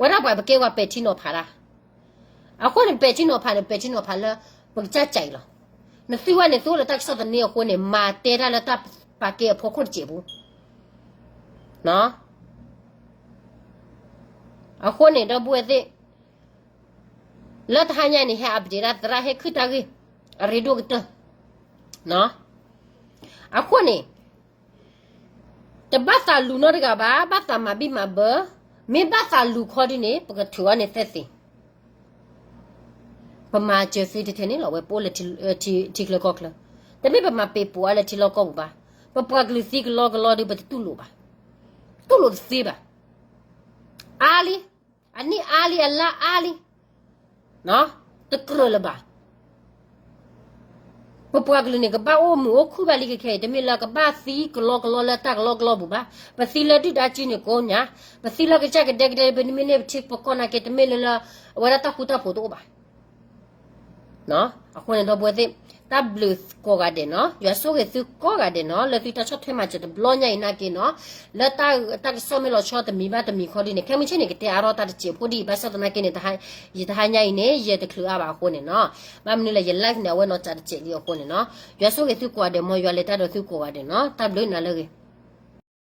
ဝဲဒၣ်ပှၤပကဲဝဲပဲာ်ထံနီၤဖးဒၣ်. အဃိန့ၣ် ပဲာ်ထံနီၤဖးန့ၣ် ပဲာ်ထံနီၤဖးလၢ ပကစၢ်ကၠးအံၤလီၤ. နသုဝဲန့ၣ် သုအိၣ်လၢတၢ်ကစီၣ်သန့အဃိန့ၣ် မၤတဲတၢ်လၢတၢ်ပာ်ကဲအဖီခိၣ်တစဲးဖိ အဃိန့ၣ် ဒီပုၢ်ဝဲၢ်သ့ၣ်, လၢတဟါညါအံၤန့ၣ် ဟဲ update ဒၣ်သရၣ်ဟဲခုၣ်တၢ်ဂ့ၢ် အရ့ဒိၣ်ကတၢၢ်, အဃိန့ၣ် တဘၣ်သးလူၤနီတဂၤဘၣ်, ဘၣ်သးမၤဘံၣ်မၤဘၢ, မ့ၢ်ဘၣ်သးလူၤခီဒုန့ၣ် ပကထုးအီၤန့ၣ်သဲသ့ ပမၤစၢၤသုတထဲန့ၣ်လီၤ. ဝဲပအိၣ်လၢထံချၢကီၢ်ချၢ, တမ့ၢ်ပမၤပ့ၤပိာ်အါလၢထံလီၢ်ကီၢ်ပူၤဘၣ်. ပပှၤကလုာ်သံကလီကလီဒုး ပတတူၢ်လိာ်ဘၣ်, တူၢ်လိာ်တသ့ဘၣ်. အါလံ, အနံၣ်အါလံ, အလါအါလံ, တကြၢးလၢၤဘၣ်. ပပှၤကလုာ်န့ၣ် ကဘၣ်အိၣ်မုာ်အိၣ်ခုၣ်ဘၣ်လံခဲခဲအံၤ, တမ့ၢ်လၢကဘၣ်သံကလီကလီလၢတၢ်ကလီကလီပူၤဘၣ်. ပသံလၢဒုၣ်ဒါစုန့ၣ်ကိးညါ, ပသံလၢကစၢ်ကဒဲကဒဲ ပမ့ၢ်န့ၢ်ပထံပကီၢ်နာ်က့ တမ့ၢ်လၢလၢ အဝဲဒၣ်တၢ်ဃူတၢ်ဖိးတအိၣ်ဘၣ်. အဃိန့ၣ် ဒီပုၢ်ဝဲၢ်သ့ၣ်, တၢ်ဘျုးကိးဂၤဒဲးနီၤ, ယွၤဆိၣ်ဂ့ၤသုကိးဂၤဒဲးနီၤ, လၢသုတၢ်ဆီၣ်ထွဲမၤစၢၤတဘျီညါအံၤနာ်က့နီၤ, လၢတၢ်ကစီၣ်မ့ၢ်လီၤဆီတမံၤဘၣ်တမံၤခီဒုန့ၣ် ခဲမုၢ်ဆ့ၣ်န့ၣ် ကတဲအါထီၣ်တၢ်တစဲးဖိဒ်အံၤ, ဘၣ်ဆၣ်သနာ်က့န့ၣ် ယတဟါညါအံၤန့ၣ် ယတချုးအါဘၣ်အဃိန့ၣ်နီၤ, ဘၣ်မနုၤလဲၣ် ယ live န့ၣ် အဝဲနီၤစးတစဲးလံအဃိန့ၣ်နီၤ, ယွၤဆိၣ်ဂ့ၤသုကိးဂၤဒဲး, မ်ယွၤလဲၤတၢ်ဒီးသုကိးဂၤဒဲးနီၤ, တၢ်ဘျုးနၤလၢအဂ့ၤ.